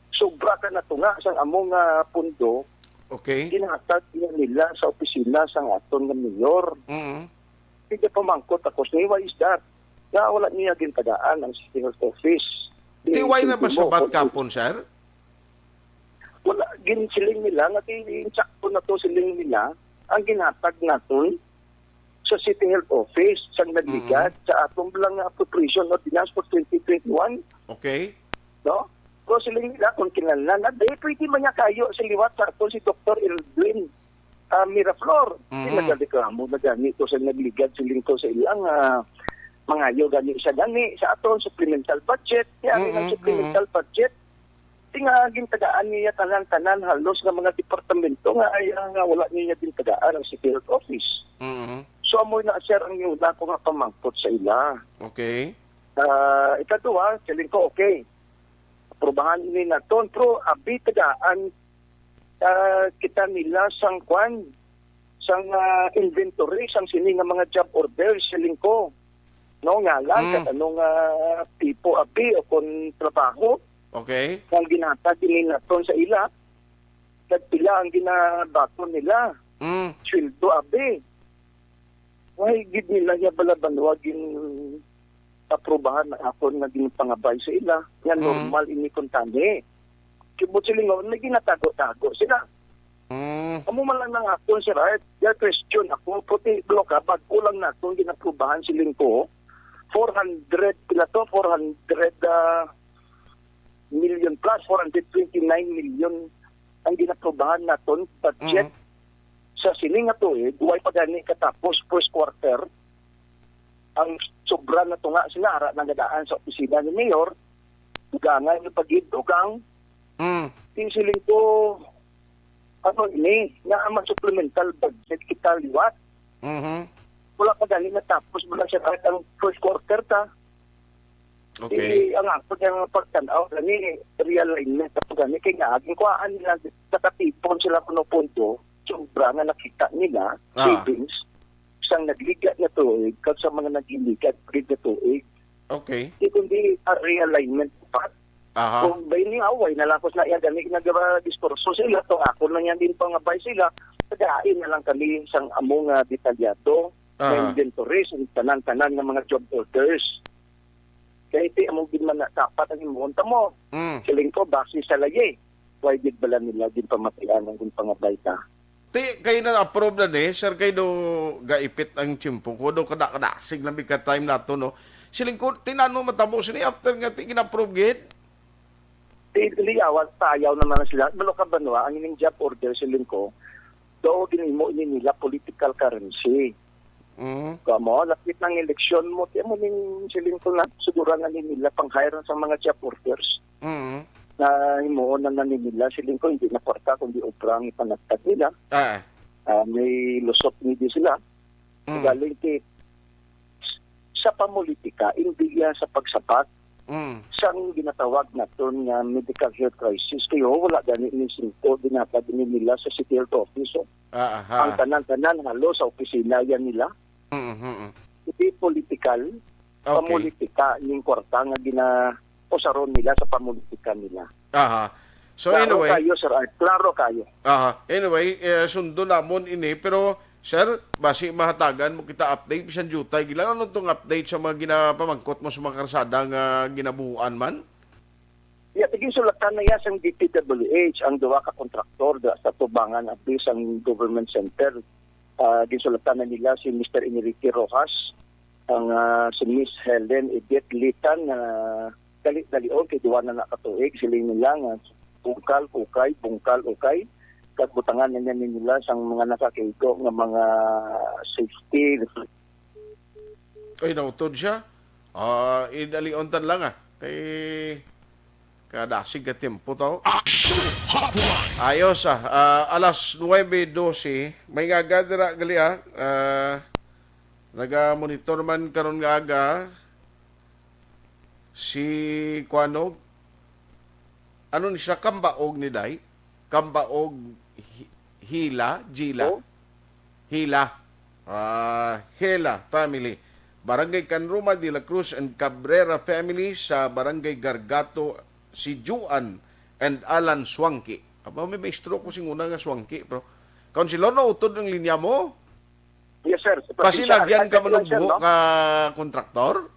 Sobra ka na tunga sa amo nga pundo, Okay. ginhatag na nila sa opisina sang aton nga mayor. Mhm. Hindi pamangkot ako, "Say, why is that?" Nga wala niya gintagaan ang City Health Office. Di, why na ba ultimo, sabat kung kapon, sir? Wala, ginsiling nila nga di insakto na to, siling nila, ang ginhatag naton sa City Health Office sang nagligad Mm. sa atong lang appropriation ordinance for twenty twenty-one. Okay. No? Pero siling nila, kung kinahanglan na, di, pwede man niya kayo sa liwat sa aton si Doktor Edwin, ah, Miraflor. Di Mhm. nagareklamo na gani ko sa nagligad, siling ko sa ilang, ah, mangayo gani sa gani, sa aton supplemental budget. Kaya Mm, ang mm. supplemental budget, Ti nga gintagaan niya tanan-tanan halos nga mga departamento nga ay, ah, nga wala niya gintagaan ang City Health Office. Mhm. So, amo na, sir, ang una ko nga pamangkot sa ila. Okay. Ah, ikaduha, siling ko, okay. Aprubahan ini naton, pero abi tagaan, ah, kita nila sang kwan, sang, ah, inventory, sang sini nga mga job order, siling ko. No, ngalan, Mm. kat ano nga tipo abi o kon trabaho. Okay. Ang ginhatag ini naton sa ila, kag pila ang ginabaton nila. Mm. Sweldo abi. Why gid nila niya bala banwa gin aprubahan ang akon nga ginpangabay sa ila? Nga Mm. normal ini kuntani. Kibot silingon, may ginatago-tago sila. Mm. Amo man lang ang akon, Sir Art. Your question ako, puti, blo ka, bag-o lang naton ginaprubahan, siling ko, four hundred, pila to? Four hundred, ah, million plus, four hundred twenty-nine million ang ginaprubahan naton budget Mm. sa sini nga tuig, way pa gani katapos first quarter, ang sobra na tunga sila, ara na gadaan sa opisina ni Mayor, dugangan yung pagid dugang, Mm. di siling ko, ano ini, nga ang supplemental budget kita liwat. Mhm. Wala pa gani natapos mo lang siya kahit ang first quarter ta. Okay. Di, ang ako niyang pagtanaw gani, realignment ako gani, kay nga, aging kuhaan nila, nakatipon sila kuno punto, sobra nga nakita nila, Ah. savings, sang nagliga na tuig, kag sa mga nagliga, gid na tuig. Okay. Di kundi, ah, realignment pa. Aha. Kung ba ini away, nalakos na iya, gani nagdiskurso sila, to ako na niya din pangabay sila, pagain na lang kami sang amo nga detalyado, Ah. nga inventory, sang tanan-tanan nga mga job orders. Kay ti amo gid man na dapat ang himuon ta mo. Mm. Siling ko, base sa layi. Why gid bala nila gid pamatian ang ginpangabay ta? Ti, kay na-approve na ni, sir, kay do gaipit ang tiyempo ko, do kada-, kadasig na bigka time nato, no? Siling ko, tinano matabo sini after nga ti gina-approve gid? Ti, liyawan, tayaw naman na sila. Balo ka, Banwa, ang ining job order, siling ko, do ginimo ini nila political currency. Mm. Kamo, lapit ng eleksyon mo, ti mo ning siling ko na, siguro nga ni nila pang-hire sa mga job orders. Mm. Na himuon na, na ni nila, siling ko, hindi na kwarta, kundi obra ang ipanagtag nila. Ah. Ah, may lusot ni di sila. Mm. Galing ti, sa pamulitika, hindi iya sa pagsabat Mm. sang ginatawag naton nga medical health crisis. Kaya wala gani ni singko, ginatag ni nila sa City Health Office, oh. Ah, aha. Ang tanan-tanan, halos sa opisina yan nila. Mm, mm, mm. Hindi political, Okay. pamulitika, yung kwarta nga gina-, usaron nila sa pamulitika nila. Aha. So, Klaro anyway, kayo, Sir Art. Klaro kayo. Aha. Anyway, eh, sundo namon ini, pero, sir, basi mahatagan mo kita update, bisan diutay, gilan ano tong update sa mga ginapamangkot mo sa mga karsada nga ginabuhuan man? Ya, ginsulatan na iya sang D P W H ang duha ka kontraktor da sa tubangan abi sang government center. Ah, ginsulatan na nila si Mister Enrique Rojas, ang, ah, si Miss Helen Edith Litan, nga dali-dalion kay duha na na ka tuig, siling nila nga bungkal, ukay, bungkal, ukay. Kag butangan na niya nila sang mga nakakaigo nga mga safety. Ay, nautod siya. Ah, idalion tan lang, ah. Kay kadasig ka tempo to. Action Hotline! Ayos, ah. Ah, alas nuebe doce. May nga aga dira, gali, ah. Ah, naga-monitor man karon nga aga si Kuanog. Ano ni siya? Kambaog ni Day? Kambaog Hi-, Hila? Gila? Oh? Hila. Ah, Hela family. Barangay Canroma de la Cruz and Cabrera family sa Barangay Gargato, si Juan and Alan Suangki. Aba, may maestro ko sing una nga Suangki, bro. Councilor, nautod ang linya mo? Yes, sir. Pasinagyan ka man og buho ka kontraktor?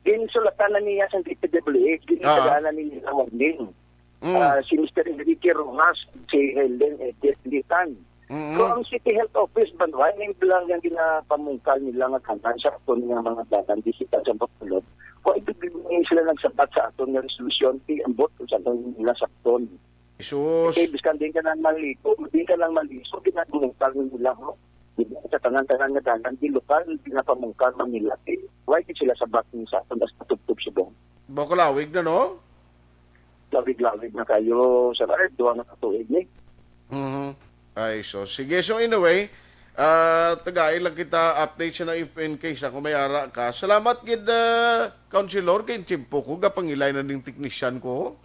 Ginsulatan na niya sa D P W H, gintagaan na niya ang warning. Mm. Ah, si Mister Enrique Rojas, si Helen Edith Litan. Mm-mm. So, ang City Health Office, banwa, yung bilang yung ginapamungkal nila nga kanan sa aton nga mga dalan, di kita sa Bacolod. Kung ibibigay sila nagsabat sa aton nga resolusyon, ti ambot kung saan nila sa aton. Jesus. Okay, biskan din ka nang maligo, din ka nang maligo, ginapamungkal nila, ho. Di ba, sa tanan-tanan nga dalan, di lokal, ginapamungkal man nila. Eh, why di sila sabat ni sa aton as patubtob subong? Bacolawig na, no? Lawig-lawig na kayo, Sir Art. Duha na ka tuig ni. Mhm. Ay, so, sige. So, anyway, ah, tagai lang kita update sa na if in case ako may ara ka. Salamat gid, ah, Councilor, kay tiyempo ko, gapangilay na ning technician ko.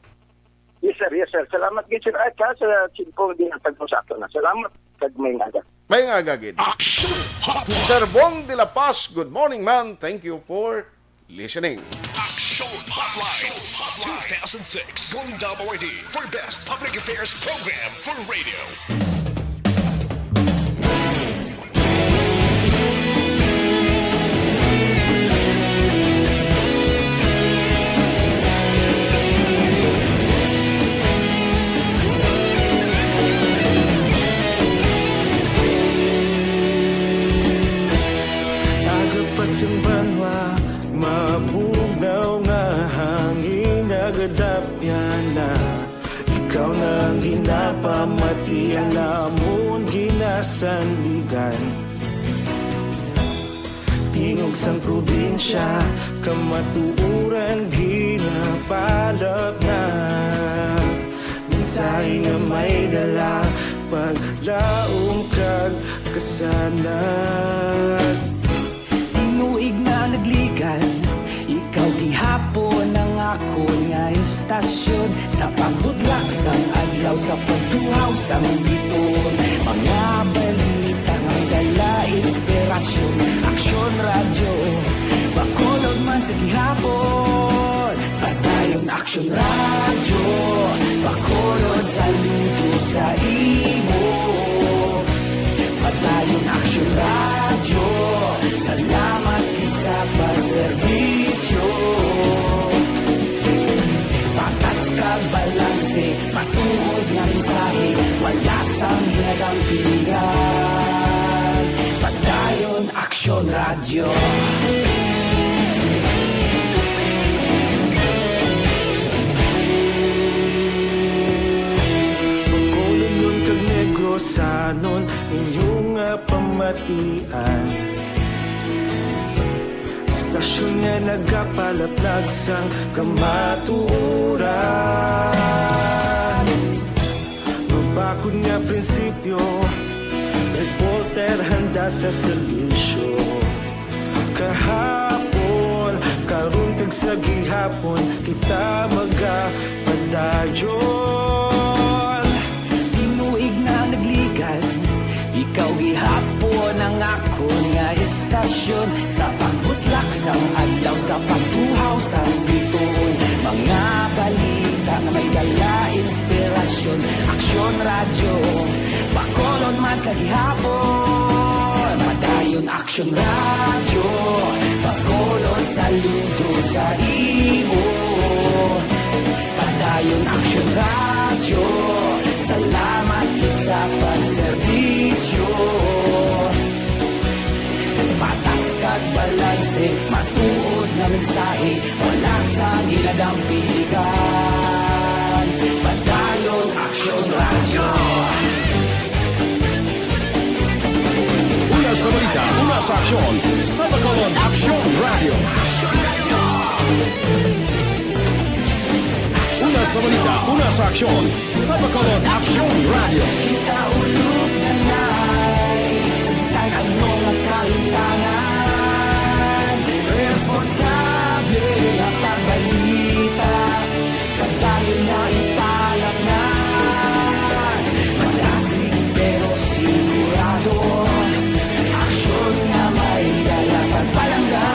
Yes, sir. Yes, sir. Salamat gid, Sir Art, ha, sa tiyempo nga ginhatag mo sa aton, ha. Salamat, kag may nga. May nga gagid. Action Hotline! Sir Bong de la Paz, good morning, man. Thank you for listening. Action Hotline, two thousand six, Golden Dome Awardee for Best Public Affairs Program for Radio. Aga pa sang banwa, mabugnaw nga hangin nagadapyan na. Ikaw na ang ginapamati, ang lamon ginasandigan. Tingog sang probinsya, kamatuoran ginapalapnag. Mensahe nga may dala, paglaom kag kasanag. Tinuig na nagligan, ikaw gihapon ang akon nga istasyon. Sa pagbudlak sang adlaw, sa pagtuhaw sang biton, mga balita nga dala inspirasyon. Aksyon Radyo, Bacolod man sa gihapon. Padayon Aksyon Radyo, Bacolod, saludo sa imo. Padayon Aksyon Radyo, salamat gid sa pagserbisyo. Patas kag balanse, matuod nga mensahe, wala sang ginadampigan. Padayon Aksyon Radyo. Bacolodnon kag Negrosanon, inyo nga pamatian. Istasyon nga nagapalaplag sang kamatuoran. Mabakod nga prinsipyo, reporter handa sa serbisyo. Kahapon, karon kag sa gihapon, kita magapadayon. Tinuig na nagligan, ikaw gihapon ang akon nga istasyon. Sa pagbutlak sang adlaw, sa pagtuhaw sang bituon, Bacolod man sa gihapon, Padayon Aksyon Radyo. Bacolod, saludo sa imo. Padayon Aksyon Radyo, salamat gid sa pagserbisyo. Patas kag balanse, matuod nga mensahe, wala sang ginadampigan. Padayon Aksyon Radyo. Una sa balita, una sa aksyon, sa Bacolod Aksyon Radyo. Una sa balita, una sa aksyon, sa Bacolod Aksyon Radyo. Kita ulog na nay, sa bisan ano nga kahitangan, responsable nga pagbalita, padayon na ipalapnan. Malasig pero sigurado, aksyon nga may dala pagpalangga.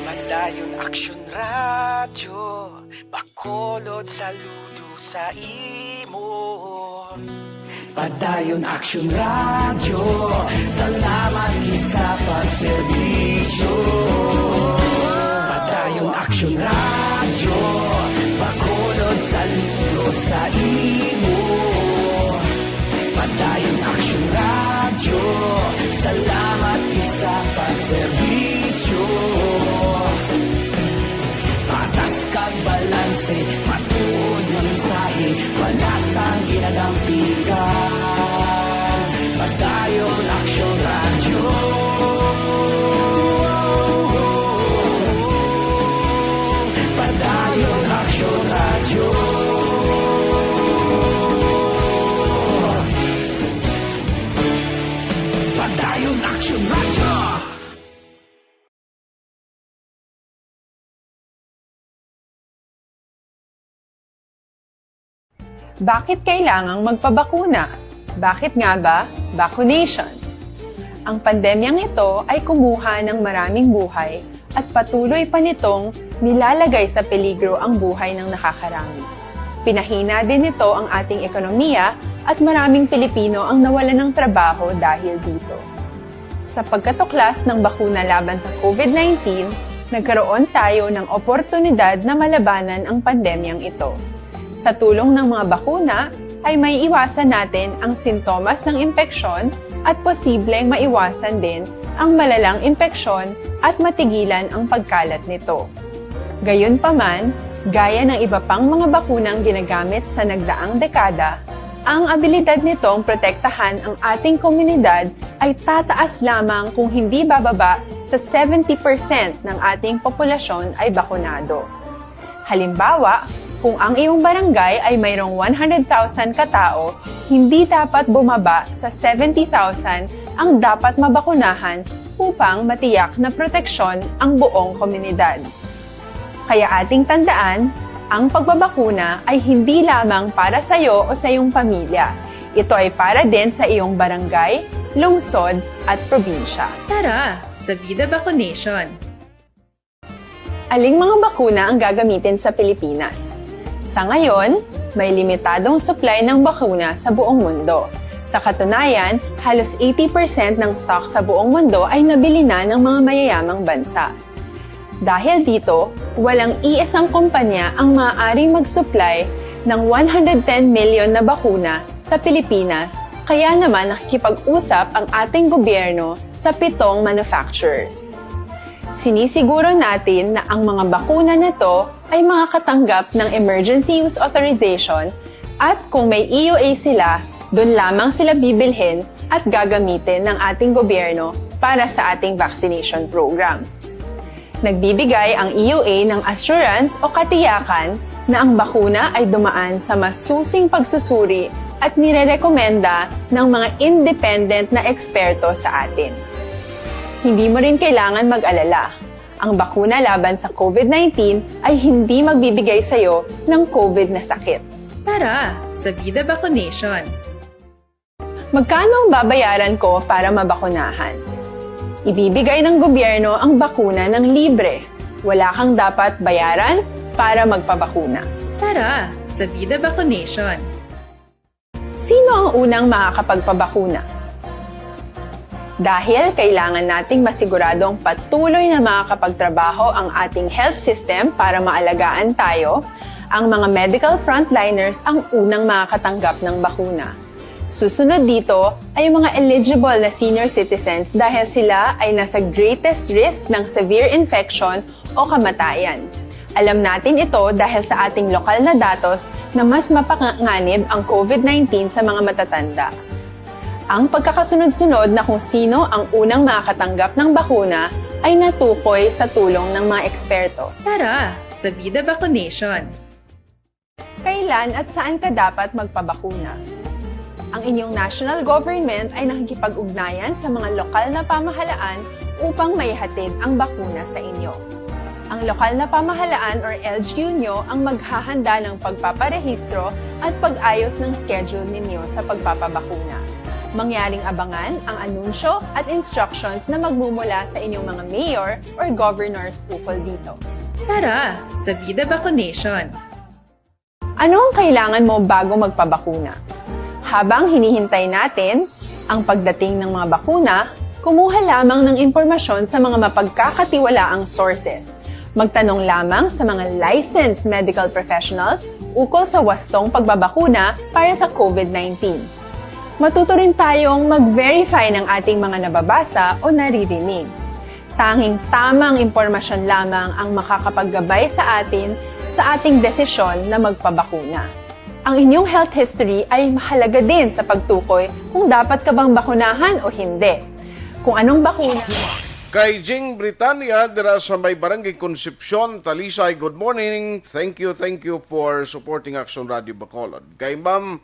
Padayon Aksyon Radyo, Bacolod, saludo sa imo. Padayon Aksyon Radyo, salamat gid sa pagserbisyo. Padayon Aksyon Radyo, Bacolod, saludo sa imo. Padayon Aksyon Radyo, salamat gid sa pagserbisyo. Patas kag balanse, matuod nga mensahe, wala sang ginadampigan. Padayon Aksyon Radyo. Padayon Aksyon Radyo. Padayon Aksyon Radyo. Bakit kailangang magpabakuna? Bakit nga ba vaccination? Ang pandemyang ito ay kumuha ng maraming buhay at patuloy pa nitong nilalagay sa peligro ang buhay ng nakakarami. Pinahina din nito ang ating ekonomiya at maraming Pilipino ang nawalan ng trabaho dahil dito. Sa pagkatuklas ng bakuna laban sa COVID nineteen, nagkaroon tayo ng oportunidad na malabanan ang pandemyang ito. Sa tulong ng mga bakuna, ay maiiwasan natin ang sintomas ng impeksyon at posibleng maiwasan din ang malalang impeksyon at matigilan ang pagkalat nito. Gayunpaman, gaya ng iba pang mga bakunang ginagamit sa nagdaang dekada, ang abilidad nitong protektahan ang ating komunidad ay tataas lamang kung hindi bababa sa seventy percent ng ating populasyon ay bakunado. Halimbawa, kung ang iyong barangay ay mayroong one hundred thousand ka tao, hindi dapat bumaba sa seventy thousand ang dapat mabakunahan upang matiyak na proteksyon ang buong komunidad. Kaya ating tandaan, ang pagbabakuna ay hindi lamang para sa iyo o sa iyong pamilya. Ito ay para din sa iyong barangay, lungsod, at probinsya. Tara sa Vida Vaccination! Aling mga bakuna ang gagamitin sa Pilipinas? Sa ngayon, may limitadong supply ng bakuna sa buong mundo. Sa katunayan, halos eighty percent ng stock sa buong mundo ay nabili na ng mga mayayamang bansa. Dahil dito, walang iisang kumpanya ang maaaring mag-supply ng one hundred ten million na bakuna sa Pilipinas, kaya naman nakikipag-usap ang ating gobyerno sa pitong manufacturers. Sinisiguro natin na ang mga bakuna na to ay makakatanggap ng Emergency Use Authorization at kung may E U A sila, doon lamang sila bibilhin at gagamitin ng ating gobyerno para sa ating vaccination program. Nagbibigay ang E U A ng assurance o katiyakan na ang bakuna ay dumaan sa masusing pagsusuri at nirerekomenda ng mga independent na eksperto sa atin. Hindi mo rin kailangan mag-alala. Ang bakuna laban sa COVID nineteen ay hindi magbibigay sa iyo ng COVID na sakit. Tara sa Vida Vaccination! Magkano ang babayaran ko para mabakunahan? Ibibigay ng gobyerno ang bakuna ng libre. Wala kang dapat bayaran para magpabakuna. Tara sa Vida Vaccination! Sino ang unang makakapagpabakuna? Dahil kailangan nating masiguradong patuloy na makakapagtrabaho ang ating health system para maalagaan tayo, ang mga medical frontliners ang unang makakatanggap ng bakuna. Susunod dito ay yung mga eligible na senior citizens dahil sila ay nasa greatest risk ng severe infection o kamatayan. Alam natin ito dahil sa ating lokal na datos na mas mapanganib ang COVID nineteen sa mga matatanda. Ang pagkakasunod-sunod na kung sino ang unang makakatanggap ng bakuna ay natukoy sa tulong ng mga eksperto. Tara sa Vida Vaccination! Kailan at saan ka dapat magpabakuna? Ang inyong national government ay nakikipag-ugnayan sa mga lokal na pamahalaan upang maihatid ang bakuna sa inyo. Ang lokal na pamahalaan or L G U nyo ang maghahanda ng pagpaparehistro at pag-ayos ng schedule ninyo sa pagpapabakuna. Mangyaring abangan ang anunsyo at instructions na magmumula sa inyong mga mayor or governors ukol dito. Tara sa Vida Vaccination! Ano ang kailangan mo bago magpabakuna? Habang hinihintay natin ang pagdating ng mga bakuna, kumuha lamang ng impormasyon sa mga mapagkakatiwalaang sources. Magtanong lamang sa mga licensed medical professionals ukol sa wastong pagbabakuna para sa COVID nineteen. Matuto rin tayong mag-verify ng ating mga nababasa o naririnig. Tanging tamang impormasyon lamang ang makakapaggabay sa atin sa ating desisyon na magpabakuna. Ang inyong health history ay mahalaga din sa pagtukoy kung dapat ka bang bakunahan o hindi. Kung anong bakuna. Kay Jing Britania dira sa may Barangay Concepcion, Talisay, good morning. Thank you, thank you for supporting Action Radio Bacolod. Kay Ma'am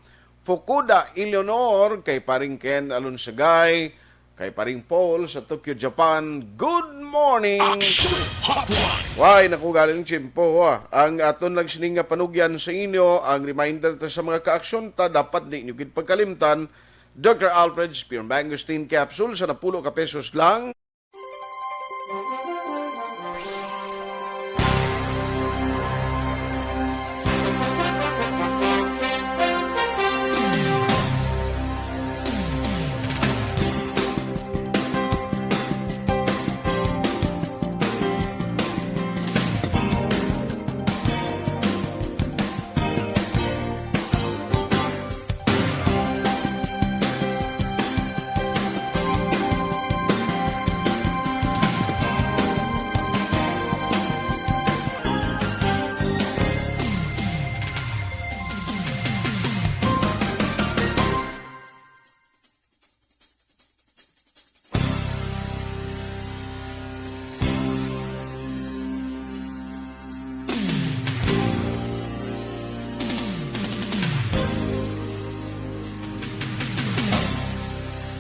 Fukuda Eleanor, kay Paring Ken Alonsagay, kay Paring Paul sa Tokyo, Japan, good morning! Action Hotline! Why, naku, galing tiyempo, ah. Ang aton lang sining nga panugyan sa inyo, ang reminder ta sa mga kaaksyon ta, dapat di nyo gid pagkalimtan, Doctor Alfred Spear Mangosteen Capsule sa napulo ka pesos lang.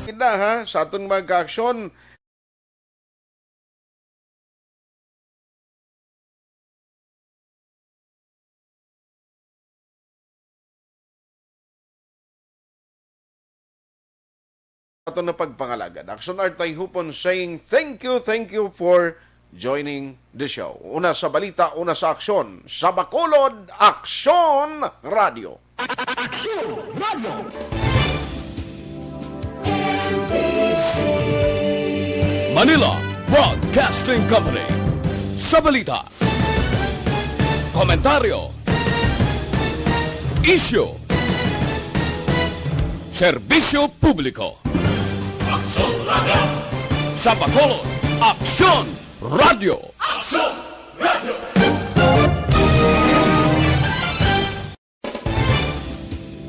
Kita, ha, sa aton mga kaaksyon, aton na pagpangalagad. Action Art Tayhupon saying, "Thank you, thank you for joining the show." Una sa balita, una sa aksyon. Sa Bacolod, Aksyon Radio. Aksyon Radio. Manila Broadcasting Company. Sa balita, komentaryo, isyu, serbisyo publiko. Aksyon Radio. Sa Bacolod, Aksyon Radio. Aksyon